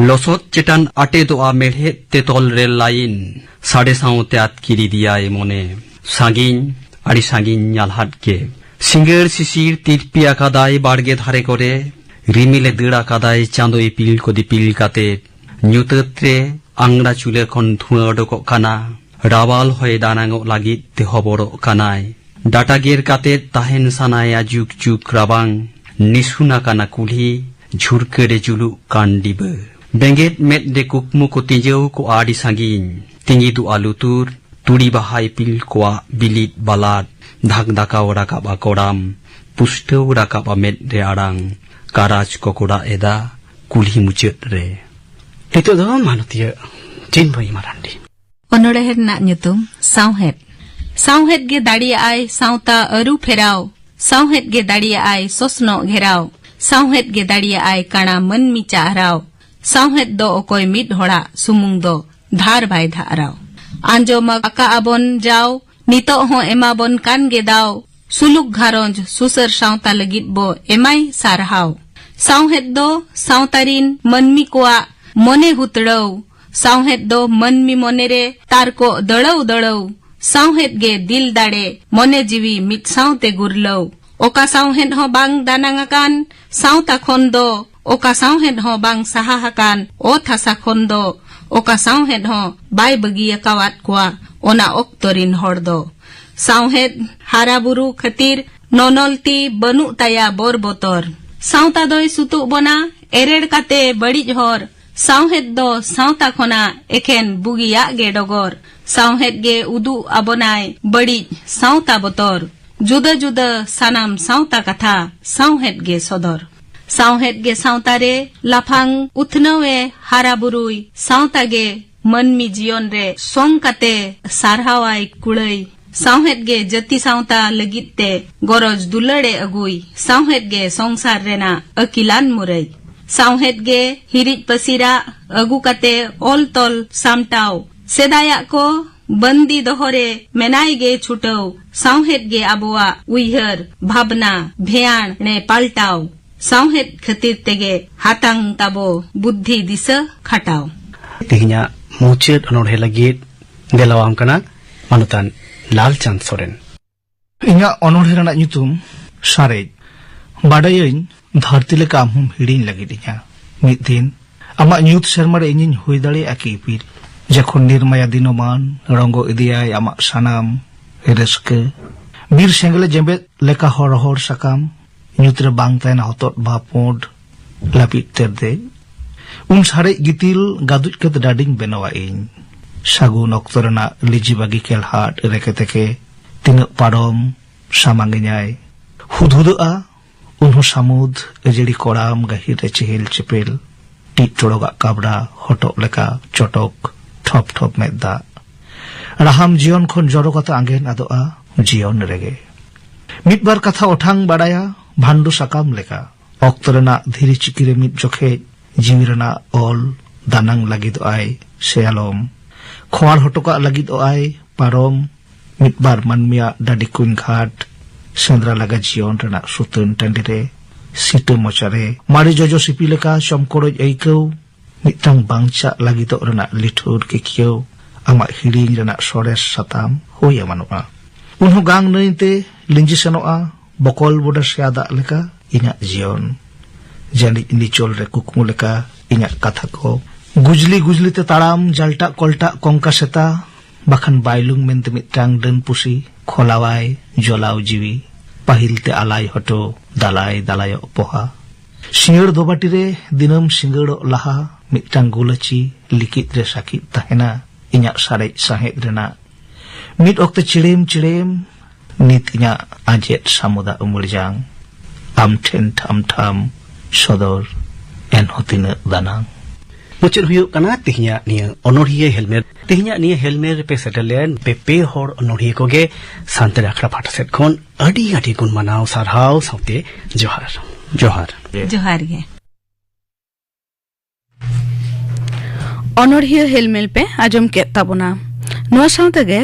ᱞᱚᱥᱚᱫ ᱪᱮᱛᱟᱱ ᱟᱴᱮᱫᱚᱜᱼᱟ ᱢᱮᱲᱦᱮᱫ ᱛᱮ ᱛᱚᱞ ᱨᱮᱞ ᱞᱟᱭᱤᱱ᱾ ᱥᱟᱰᱮ ᱥᱟᱶᱛᱮ ᱟᱹᱛᱠᱤᱨ ᱤᱫᱤᱭᱟᱭ ᱢᱚᱱᱮ᱾ ᱥᱟᱺᱜᱤᱧ, ᱟᱹᱰᱤ ᱥᱟᱺᱜᱤᱧ ᱧᱟᱞᱦᱟᱫ ᱜᱮ᱾ ᱥᱤᱸᱜᱟᱹᱲ ᱥᱤᱥᱤᱨ ᱛᱤᱨᱯᱤ ᱟᱠᱟᱫᱟᱭ ᱵᱟᱲᱜᱮ ᱫᱷᱟᱨᱮ ᱠᱚᱨᱮ᱾ ᱨᱤᱢᱤᱞᱮ ᱫᱟᱹᱲ ᱟᱠᱟᱫᱟᱭ ᱪᱟᱸᱫᱚ ᱤᱯᱤᱞ ᱠᱚ ᱫᱤᱯᱤᱞ ᱠᱟᱛᱮ᱾ ᱧᱩᱛᱟᱹᱛ ᱨᱮ ᱟᱝᱜᱽᱨᱟ ᱪᱩᱞᱦᱟᱹ ᱠᱷᱚᱱ ᱫᱷᱩᱶᱟᱹ ᱚᱰᱚᱠᱚᱜ ᱠᱟᱱᱟ᱾ ᱨᱟᱣᱟᱞ ᱦᱚᱭ ᱫᱟᱱᱟᱝᱚᱜ ᱞᱟᱹᱜᱤᱫ ᱛᱮ ᱦᱚᱵᱚᱨᱚᱜ ᱠᱟᱱᱟᱭ᱾ ᱰᱟᱴᱟ ᱜᱮᱨ ᱠᱟᱛᱮ ᱛᱟᱦᱮᱱ ᱥᱟᱱᱟᱭᱟ ᱡᱩᱜᱽ ᱡᱩᱜᱽ ᱨᱟᱵᱟᱝ᱾ ᱱᱤᱥᱩᱱ ᱟᱠᱟᱱᱟ ᱠᱩᱞᱦᱤ, ᱡᱷᱩᱨᱠᱟᱹ ᱨᱮ ᱡᱩᱞᱩᱜ ᱠᱟᱱ ᱰᱤᱵᱟᱹ᱾ ᱵᱮᱸᱜᱮᱫ ᱢᱮᱫ ᱨᱮ ᱠᱩᱠᱢᱩ ᱠᱚ ᱛᱤᱸᱡᱟᱹᱣ ᱠᱚᱜᱼᱟ ᱟᱹᱰᱤ ᱥᱟᱺᱜᱤᱧ᱾ ᱛᱤᱸᱡᱤᱫᱚᱜᱼᱟ ᱞᱩᱛᱩᱨ, ᱛᱩᱲᱤ ᱵᱟᱦᱟ ᱤᱯᱤᱞ ᱠᱚᱣᱟᱜ ᱵᱤᱞᱤᱫ ᱵᱟᱞᱟᱫ᱾ ᱫᱷᱟᱠ ᱫᱷᱟᱠᱟᱣ ᱨᱟᱠᱟᱵᱼᱟ ᱠᱚᱲᱟᱢ, ᱯᱩᱥᱴᱟᱹᱣ ᱨᱟᱠᱟᱵᱼᱟ ᱢᱮᱫ ᱨᱮ ᱟᱲᱟᱝ᱾ ᱠᱟᱨᱟᱡᱽ ᱠᱚᱠᱚ ᱨᱟᱜ ᱮᱫᱟ ᱠᱩᱞᱦᱤ ᱢᱩᱪᱟᱹᱫ ᱨᱮ᱾ ᱱᱤᱛᱚᱜ ᱫᱚ ᱢᱟᱱᱚᱛᱤᱭᱟᱹ ᱪᱤᱱᱢᱚᱭᱤ ᱢᱟᱨᱟᱱᱰᱤ᱾ ᱚᱱᱚᱬᱦᱮ ᱨᱮᱱᱟᱜ ᱧᱩᱛᱩᱢ ᱥᱟᱶᱦᱮᱫ᱾ ᱥᱟᱶᱦᱮᱫ ᱜᱮ ᱫᱟᱲᱮᱭᱟᱜᱼᱟᱭ ᱥᱟᱶᱛᱟ ᱟᱹᱨᱩ ᱯᱷᱮᱨᱟᱣ᱾ ᱥᱟᱶᱦᱮᱫ ᱜᱮ ᱫᱟᱲᱮᱭᱟᱜᱼᱟᱭ ᱥᱚᱥᱱᱚᱜ ᱜᱷᱮᱨᱟᱣ᱾ ᱥᱟᱶᱦᱮᱫ ᱜᱮ ᱫᱟᱲᱮᱭᱟᱜᱼᱟᱭ ᱠᱟᱬᱟ ᱢᱟᱹᱱᱢᱤ ᱪᱟᱨᱦᱟᱣ᱾ ᱥᱟᱶᱦᱮᱫ ᱫᱚ ᱚᱠᱚᱭ ᱢᱤᱫ ᱦᱚᱲᱟᱜ ᱥᱩᱢᱩᱝ ᱫᱚ ᱫᱷᱟᱨ ᱵᱟᱭ ᱫᱷᱟᱨᱟᱣ᱾ ᱟᱸᱡᱚᱢ ᱟᱠᱟᱜ ᱟᱵᱚᱱ ᱡᱟᱣ, ᱱᱤᱛᱚᱜ ᱦᱚᱸ ᱮᱢᱟᱵᱚᱱ ᱠᱟᱱ ᱜᱮ ᱫᱟᱣ᱾ ᱥᱩᱞᱩᱠ ᱜᱷᱟᱨᱚᱸᱡᱽ ᱥᱩᱥᱟᱹᱨ ᱥᱟᱶᱛᱟ ᱞᱟᱹᱜᱤᱫ ᱵᱚ ᱮᱢᱟᱭ ᱥᱟᱨᱦᱟᱣ᱾ ᱥᱟᱶᱦᱮᱫ ᱫᱚ ᱥᱟᱶᱛᱟ ᱨᱤᱱ ᱢᱟᱹᱱᱢᱤ ᱠᱚᱣᱟᱜ ᱢᱚᱱᱮ ᱦᱩᱛᱲᱟᱹᱣ᱾ ᱥᱟᱶᱦᱮᱫ ᱫᱚ ᱢᱟᱹᱱᱢᱤ ᱢᱚᱱᱮᱨᱮ ᱛᱟᱨᱠᱚ ᱫᱟᱹᱲᱟᱹᱣ ᱫᱟᱹᱲᱟᱹᱣ᱾ ᱥᱟᱶᱦᱮᱫ ᱜᱮ ᱫᱤᱞ ᱫᱟᱲᱮ, ᱢᱚᱱᱮ ᱡᱤᱣᱤ ᱢᱤᱫ ᱥᱟᱶᱛᱮ ᱜᱩᱨᱞᱟᱹᱣ᱾ ᱚᱠᱟ ᱥᱟᱶᱦᱮᱫ ᱦᱚᱸ ᱵᱟᱝ ᱫᱟᱱᱟᱝ ᱟᱠᱟᱱ ᱥᱟᱶᱛᱟ ᱠᱷᱚᱱ ᱫᱚ ᱚᱠᱟ ᱥᱟᱶᱦᱮᱫ ᱦᱚᱸ ᱵᱟᱝ ᱥᱟᱦᱟ ᱟᱠᱟᱱ ᱚᱛ ᱦᱟᱥᱟ ᱠᱷᱚᱱ ᱫᱚ ᱚᱠᱟ ᱥᱟᱶᱦᱮᱫ ᱦᱚᱸ ᱵᱟᱭ ᱵᱟᱹᱜᱤ ᱟᱠᱟᱣᱟᱫ ᱠᱚᱣᱟ ᱚᱱᱟ ᱚᱠᱛᱚ ᱨᱤᱱ ᱦᱚᱲ ᱫᱚ᱾ ᱥᱟᱶᱦᱮᱫ ᱦᱟᱨᱟ ᱵᱩᱨᱩ ᱠᱷᱟᱹᱛᱤᱨ ᱱᱚᱱᱚᱞ ᱛᱤ ᱵᱟᱹᱱᱩᱜ ᱛᱟᱭᱟ ᱵᱚᱨ ᱵᱚᱛᱚᱨ᱾ ᱥᱟᱶᱛᱟ ᱫᱚᱭ ᱥᱩᱛᱩᱜ ᱵᱚᱱᱟ ᱮᱨᱮᱲ ᱠᱟᱛᱮ ᱵᱟᱹᱲᱤᱡ ᱦᱚᱨ᱾ ᱥᱟᱶᱦᱮᱫ ᱫᱚ ᱥᱟᱶᱛᱟ ᱠᱷᱚᱱᱟᱜ ᱮᱠᱷᱮᱱ ᱵᱩᱜᱤᱭᱟᱜ ᱜᱮ ᱰᱚᱜᱚᱨ᱾ ᱥᱟᱶᱦᱮᱫ ᱜᱮ ᱩᱫᱩᱜ ᱟᱵᱚᱱᱟᱭ ᱵᱟᱹᱲᱤᱡ ᱥᱟᱶᱛᱟ ᱵᱚᱛᱚᱨ᱾ ᱡᱩᱫᱟᱹ ᱡᱩᱫᱟᱹ ᱥᱟᱱᱟᱢ ᱥᱟᱶᱛᱟ ᱠᱟᱛᱷᱟ ᱥᱟᱶᱦᱮᱫ ᱜᱮ ᱥᱚᱫᱚᱨ᱾ ᱥᱟᱶᱦᱮᱫ ᱜᱮ ᱥᱟᱶᱛᱟ ᱨᱮ ᱞᱟᱯᱷᱟᱝ ᱩᱛᱷᱱᱟᱹᱣ ᱮ ᱦᱟᱨᱟ ᱵᱩᱨᱩᱭ᱾ ᱥᱟᱶᱛᱟ ᱜᱮ ᱢᱟᱹᱱᱢᱤ ᱡᱤᱭᱚᱱ ᱨᱮ ᱥᱚᱝ ᱠᱟᱛᱮ ᱥᱟᱨᱦᱟᱣᱟᱭ ᱠᱩᱲᱟᱹᱭ᱾ ᱥᱟᱶᱦᱮᱫ ᱜᱮ ᱡᱟᱹᱛᱤ ᱥᱟᱶᱛᱟ ᱞᱟᱹᱜᱤᱫ ᱛᱮ ᱜᱚᱨᱚᱡᱽ ᱫᱩᱞᱟᱹᱲ ᱮ ᱟᱹᱜᱩᱭ᱾ ᱥᱟᱶᱦᱮᱫ ᱜᱮ ᱥᱚᱝᱥᱟᱨ ᱨᱮᱱᱟᱜ ᱟᱹᱠᱤᱞᱟᱱ ᱢᱩᱨᱟᱹᱭ᱾ ᱥᱟᱶᱦᱮᱫ ᱜᱮ ᱦᱤᱨᱤᱡ ᱯᱟᱹᱥᱤᱨᱟᱜ ᱟᱹᱜᱩ ᱠᱟᱛᱮ ᱚᱞ ᱛᱚᱞ ᱥᱟᱢᱴᱟᱣ᱾ ᱥᱮᱫᱟᱭᱟᱜ ᱠᱚ ᱵᱟᱹᱱᱫᱤ ᱫᱚᱦᱚ ᱨᱮ ᱢᱮᱱᱟᱭ ᱜᱮ ᱪᱷᱩᱴᱟᱹᱣ᱾ ᱥᱟᱶᱦᱮᱫ ᱜᱮ ᱟᱵᱚᱣᱟᱜ ᱩᱭᱦᱟᱹᱨ ᱵᱷᱟᱵᱽᱱᱟ ᱵᱷᱮᱭᱟᱬ ᱮ ᱯᱟᱞᱴᱟᱣ᱾ ᱥᱟᱶᱦᱮᱫ ᱠᱷᱟᱹᱛᱤᱨ ᱛᱮᱜᱮ ᱦᱟᱛᱟᱝ ᱛᱟᱵᱚ ᱵᱩᱫᱽᱫᱷᱤ ᱫᱤᱥᱟᱹ ᱠᱷᱟᱴᱟᱣ᱾ ᱛᱮᱦᱮᱧᱟᱜ ᱢᱩᱪᱟᱹᱫ ᱚᱱᱚᱬᱦᱮ ᱞᱟᱹᱜᱤᱫ ᱫᱮᱞᱟᱣᱟᱢ ᱠᱟᱱᱟ ᱢᱟᱱᱚᱛᱟᱱ ᱞᱟᱞᱪᱟᱸᱫᱽ ᱥᱚᱨᱮᱱ᱾ ᱤᱧᱟᱹᱜ ᱚᱱᱚᱬᱦᱮ ᱨᱮᱱᱟᱜ ᱧᱩᱛᱩᱢ ᱥᱟᱨᱮᱡ᱾ ᱵᱟᱰᱟᱭᱟᱹᱧ, ᱫᱷᱟᱹᱨᱛᱤ ᱞᱮᱠᱟ ᱟᱢ ᱦᱚᱸᱢ ᱦᱤᱲᱤᱧ ᱞᱟᱹᱜᱤᱫ ᱤᱧᱟ᱾ ᱢᱤᱫ ᱫᱤᱱ ᱟᱢᱟᱜ ᱧᱩᱛ ᱥᱮᱨᱢᱟ ᱨᱮ ᱤᱧᱤᱧ ᱦᱩᱭ ᱫᱟᱲᱮᱭᱟᱜᱼᱟ ᱠᱤ ᱤᱯᱤᱞ? ᱡᱚᱠᱷᱚᱱ ᱱᱤᱨᱢᱟᱭᱟ ᱫᱤᱱᱚᱢᱟᱱ ᱨᱚᱸᱜᱚ ᱤᱫᱤᱭᱟᱭ ᱟᱢᱟᱜ ᱥᱟᱱᱟᱢ ᱨᱟᱹᱥᱠᱟᱹ᱾ ᱵᱤᱨ ᱥᱮᱸᱜᱮᱞ ᱡᱮᱢᱵᱮᱫ ᱞᱮᱠᱟ ᱦᱚᱲ ᱨᱚᱦᱚᱲ ᱥᱟᱠᱟᱢ, ᱧᱩᱛ ᱨᱮ ᱵᱟᱝ ᱛᱟᱦᱮᱱᱟ ᱦᱚᱛᱚᱫ ᱵᱟᱦᱟ ᱯᱩᱸᱰ, ᱞᱟᱹᱯᱤᱛ ᱛᱮᱨᱫᱮᱡ᱾ ᱩᱱ ᱥᱟᱨᱮᱡ ᱜᱤᱛᱤᱞ ᱜᱟᱫᱩᱡ ᱠᱟᱛᱮ ᱰᱟᱹᱰᱤᱧ ᱵᱮᱱᱟᱣᱟ ᱤᱧ᱾ ᱥᱟᱹᱜᱩᱱ ᱚᱠᱛᱚ ᱨᱮᱱᱟᱜ ᱞᱤᱡᱤ ᱵᱟᱹᱜᱤ ᱠᱮᱞᱦᱟᱴ ᱨᱮᱠᱮ ᱛᱮᱠᱮ ᱛᱤᱱᱟᱹᱜ ᱯᱟᱨᱚᱢ ᱥᱟᱢᱟᱝ ᱤᱧᱟᱭ᱾ ᱦᱩᱫᱦᱩᱫᱟᱹᱜᱼᱟ ᱩᱱᱦᱚᱸ ᱥᱟᱹᱢᱩᱫ ᱟᱹᱡᱟᱹᱲᱤ ᱠᱚᱲᱟᱢ ᱜᱟᱹᱦᱤᱨ ᱨᱮ ᱪᱮᱦᱮᱞ ᱪᱮᱯᱮᱞ᱾ ᱴᱤᱡ ᱴᱚᱲᱚᱜᱟᱜ ᱠᱟᱵᱽᱲᱟ ᱦᱚᱴᱚᱜ ᱞᱮᱠᱟ ᱪᱚᱴᱚᱠ ᱴᱷᱚᱯ ᱴᱷᱚᱯ ᱢᱮᱫ ᱫᱟᱜ᱾ ᱨᱟᱦᱟᱢ ᱡᱤᱭᱚᱱ ᱠᱷᱚᱱ ᱡᱚᱨᱚ ᱠᱟᱛᱮ ᱟᱸᱜᱮᱱ ᱟᱫᱚᱜᱼᱟ ᱡᱤᱭᱚᱱ ᱨᱮᱜᱮ᱾ ᱢᱤᱫ ᱵᱟᱨ ᱠᱟᱛᱷᱟ ᱚᱴᱷᱟᱝ ᱵᱟᱲᱟᱭᱟ ᱵᱷᱟᱱᱰᱩ ᱥᱟᱠᱟᱢ ᱞᱮᱠᱟ᱾ ᱚᱠᱛᱚ ᱨᱮᱱᱟᱜ ᱫᱷᱤᱨᱤ ᱪᱤᱠᱤ ᱨᱮ ᱢᱤᱫ ᱡᱚᱠᱷᱮᱡ ᱡᱤᱣᱤ ᱨᱮᱱᱟᱜ ᱚᱞ ᱫᱟᱱᱟᱝ ᱞᱟᱹᱜᱤᱫᱚᱜ ᱟᱭ ᱥᱮᱭᱟᱞᱚᱢ᱾ ᱠᱷᱚᱣᱟᱲ ᱦᱚᱴᱚ ᱠᱟᱜ ᱞᱟᱹᱜᱤᱫᱚᱜ ᱟᱭ ᱯᱟᱨᱚᱢ᱾ ᱢᱤᱫ ᱵᱟᱨ ᱢᱟᱹᱱᱢᱤᱭᱟᱜ ᱰᱟᱹᱰᱤ ᱠᱩᱧ ᱜᱷᱟᱴ᱾ ᱥᱮᱸᱫᱽᱨᱟ ᱞᱟᱜᱟ ᱡᱤᱭᱚᱱ ᱨᱮᱱᱟᱜ ᱥᱩᱛᱟᱹᱱ ᱴᱟᱺᱰᱤ ᱨᱮ ᱥᱤᱛᱟᱹ ᱢᱚᱪᱟ ᱨᱮ ᱢᱟᱨᱮ ᱡᱚᱡᱚ ᱥᱤᱯᱤ ᱞᱮᱠᱟ ᱪᱚᱢᱠᱚᱲᱚᱡ ᱟᱹᱭᱠᱟᱹᱣ᱾ ᱢᱤᱫᱴᱟᱝ ᱵᱟᱧᱪᱟᱜ ᱞᱟᱹᱜᱤᱫᱚᱜ ᱨᱮᱱᱟᱜ ᱞᱤᱴᱷᱩᱨ ᱠᱤᱠᱤᱭᱟᱹᱣ᱾ ᱟᱢᱟᱜ ᱦᱤᱲᱤᱧ ᱨᱮᱱᱟᱜ ᱥᱚᱨᱮᱥ ᱥᱟᱛᱟᱢ ᱦᱩᱭ ᱮᱢᱟᱱᱚᱜᱼᱟ᱾ ᱩᱱᱦᱚᱸ ᱜᱟᱝ ᱱᱟᱹᱭ ᱛᱮ ᱞᱤᱸᱡᱤ ᱥᱮᱱᱚᱜᱼᱟ ᱵᱚᱠᱚᱞ ᱵᱚᱰᱮ ᱥᱮᱭᱟ ᱫᱟᱜ ᱞᱮᱠᱟ ᱤᱧᱟᱹᱜ ᱡᱤᱭᱚᱱ᱾ ᱡᱟᱹᱱᱤᱡ ᱱᱤᱪᱚᱞ ᱨᱮ ᱠᱩᱠᱢᱩ ᱞᱮᱠᱟ ᱤᱧᱟᱜ ᱠᱟᱛᱷᱟ ᱠᱚ᱾ ᱜᱩᱡᱽᱞᱤ ᱜᱩᱡᱽᱞᱤ ᱛᱮ ᱛᱟᱲᱟᱢ, ᱡᱟᱞᱴᱟᱜ ᱠᱚᱞᱴᱟᱜ ᱠᱚᱝᱠᱟ ᱥᱮᱛᱟ, ᱵᱟᱠᱷᱟᱱ ᱵᱟᱭᱞᱩᱝ ᱢᱮᱱᱛᱮ ᱢᱤᱫᱴᱟᱝ ᱰᱟᱹᱱ ᱯᱩᱥᱤ, ᱠᱷᱚᱞᱟᱣᱟᱭ ᱡᱚᱞᱟᱣ ᱡᱤᱣᱤ, ᱯᱟᱹᱦᱤᱞ ᱛᱮ ᱟᱞᱟᱭ ᱦᱚᱴᱚ, ᱫᱟᱞᱟᱭ ᱫᱟᱞᱟᱭᱚᱜ ᱯᱚᱦᱟ᱾ ᱥᱤᱸᱜᱟᱹᱲ ᱫᱚᱵᱟᱴᱤ ᱨᱮ ᱫᱤᱱᱟᱹᱢ ᱥᱤᱸᱜᱟᱹᱲᱚᱜ ᱞᱟᱦᱟ, ᱢᱤᱫᱴᱟᱝ ᱜᱩᱞᱟᱹᱪᱤ ᱞᱤᱠᱤᱫ ᱨᱮ ᱥᱟᱹᱠᱤᱫ ᱛᱟᱦᱮᱱᱟ ᱤᱧᱟᱜ ᱥᱟᱨᱮᱡ ᱥᱟᱶᱦᱮᱫ ᱨᱮᱱᱟᱜ᱾ ᱢᱤᱫ ᱚᱠᱛᱮ ᱪᱤᱲᱮᱢ ᱪᱤᱲᱮᱢ, ᱱᱤᱛ ᱤᱧᱟᱜ ᱟᱸᱡᱮᱫ ᱥᱟᱹᱢᱩᱫᱟᱜ ᱩᱢᱟᱹᱲ ᱡᱟᱝ᱾ ᱟᱢ ᱴᱷᱮᱱ ᱴᱷᱟᱢ ᱴᱷᱟᱢ ᱥᱚᱫᱚᱨ, ᱮᱱᱦᱚᱸ ᱛᱤᱱᱟᱹᱜ ᱫᱟᱱᱟᱝ᱾ ᱢᱩᱪᱟᱹᱫ ᱦᱩᱭᱩᱜ ᱠᱟᱱᱟ ᱛᱮᱦᱮᱧᱟᱜ ᱱᱤᱭᱟᱹ ᱚᱱᱚᱲᱦᱤᱭᱟᱹ ᱦᱮᱞᱢᱮᱞ᱾ ᱛᱮᱦᱮᱧᱟᱜ ᱱᱤᱭᱟᱹ ᱦᱮᱞᱢᱮᱞ ᱨᱮᱯᱮ ᱥᱮᱴᱮᱨ ᱞᱮᱱ ᱯᱮ, ᱯᱮ ᱦᱚᱲ ᱚᱱᱚᱲᱦᱤᱭᱟᱹ ᱠᱚᱜᱮ ᱥᱟᱱᱛᱟᱲᱤ ᱟᱠᱷᱲᱟ ᱯᱟᱦᱴᱟ ᱥᱮᱫ ᱠᱷᱚᱱ ᱟᱹᱰᱤ ᱟᱹᱰᱤ ᱜᱩᱱ ᱢᱟᱱᱟᱣ ᱥᱟᱨᱦᱟᱣ ᱥᱟᱶᱛᱮ ᱡᱚᱦᱟᱨ᱾ ᱡᱚᱦᱟᱨ᱾ ᱡᱚᱦᱟᱨ ᱜᱮ᱾ ᱚᱱᱚᱲᱦᱤᱭᱟᱹ ᱦᱮᱞᱢᱮᱞ ᱯᱮ ᱟᱸᱡᱚᱢ ᱠᱮᱫ ᱛᱟᱵᱚᱱᱟ᱾ ᱱᱚᱣᱟ ᱥᱟᱶ ᱛᱮᱜᱮ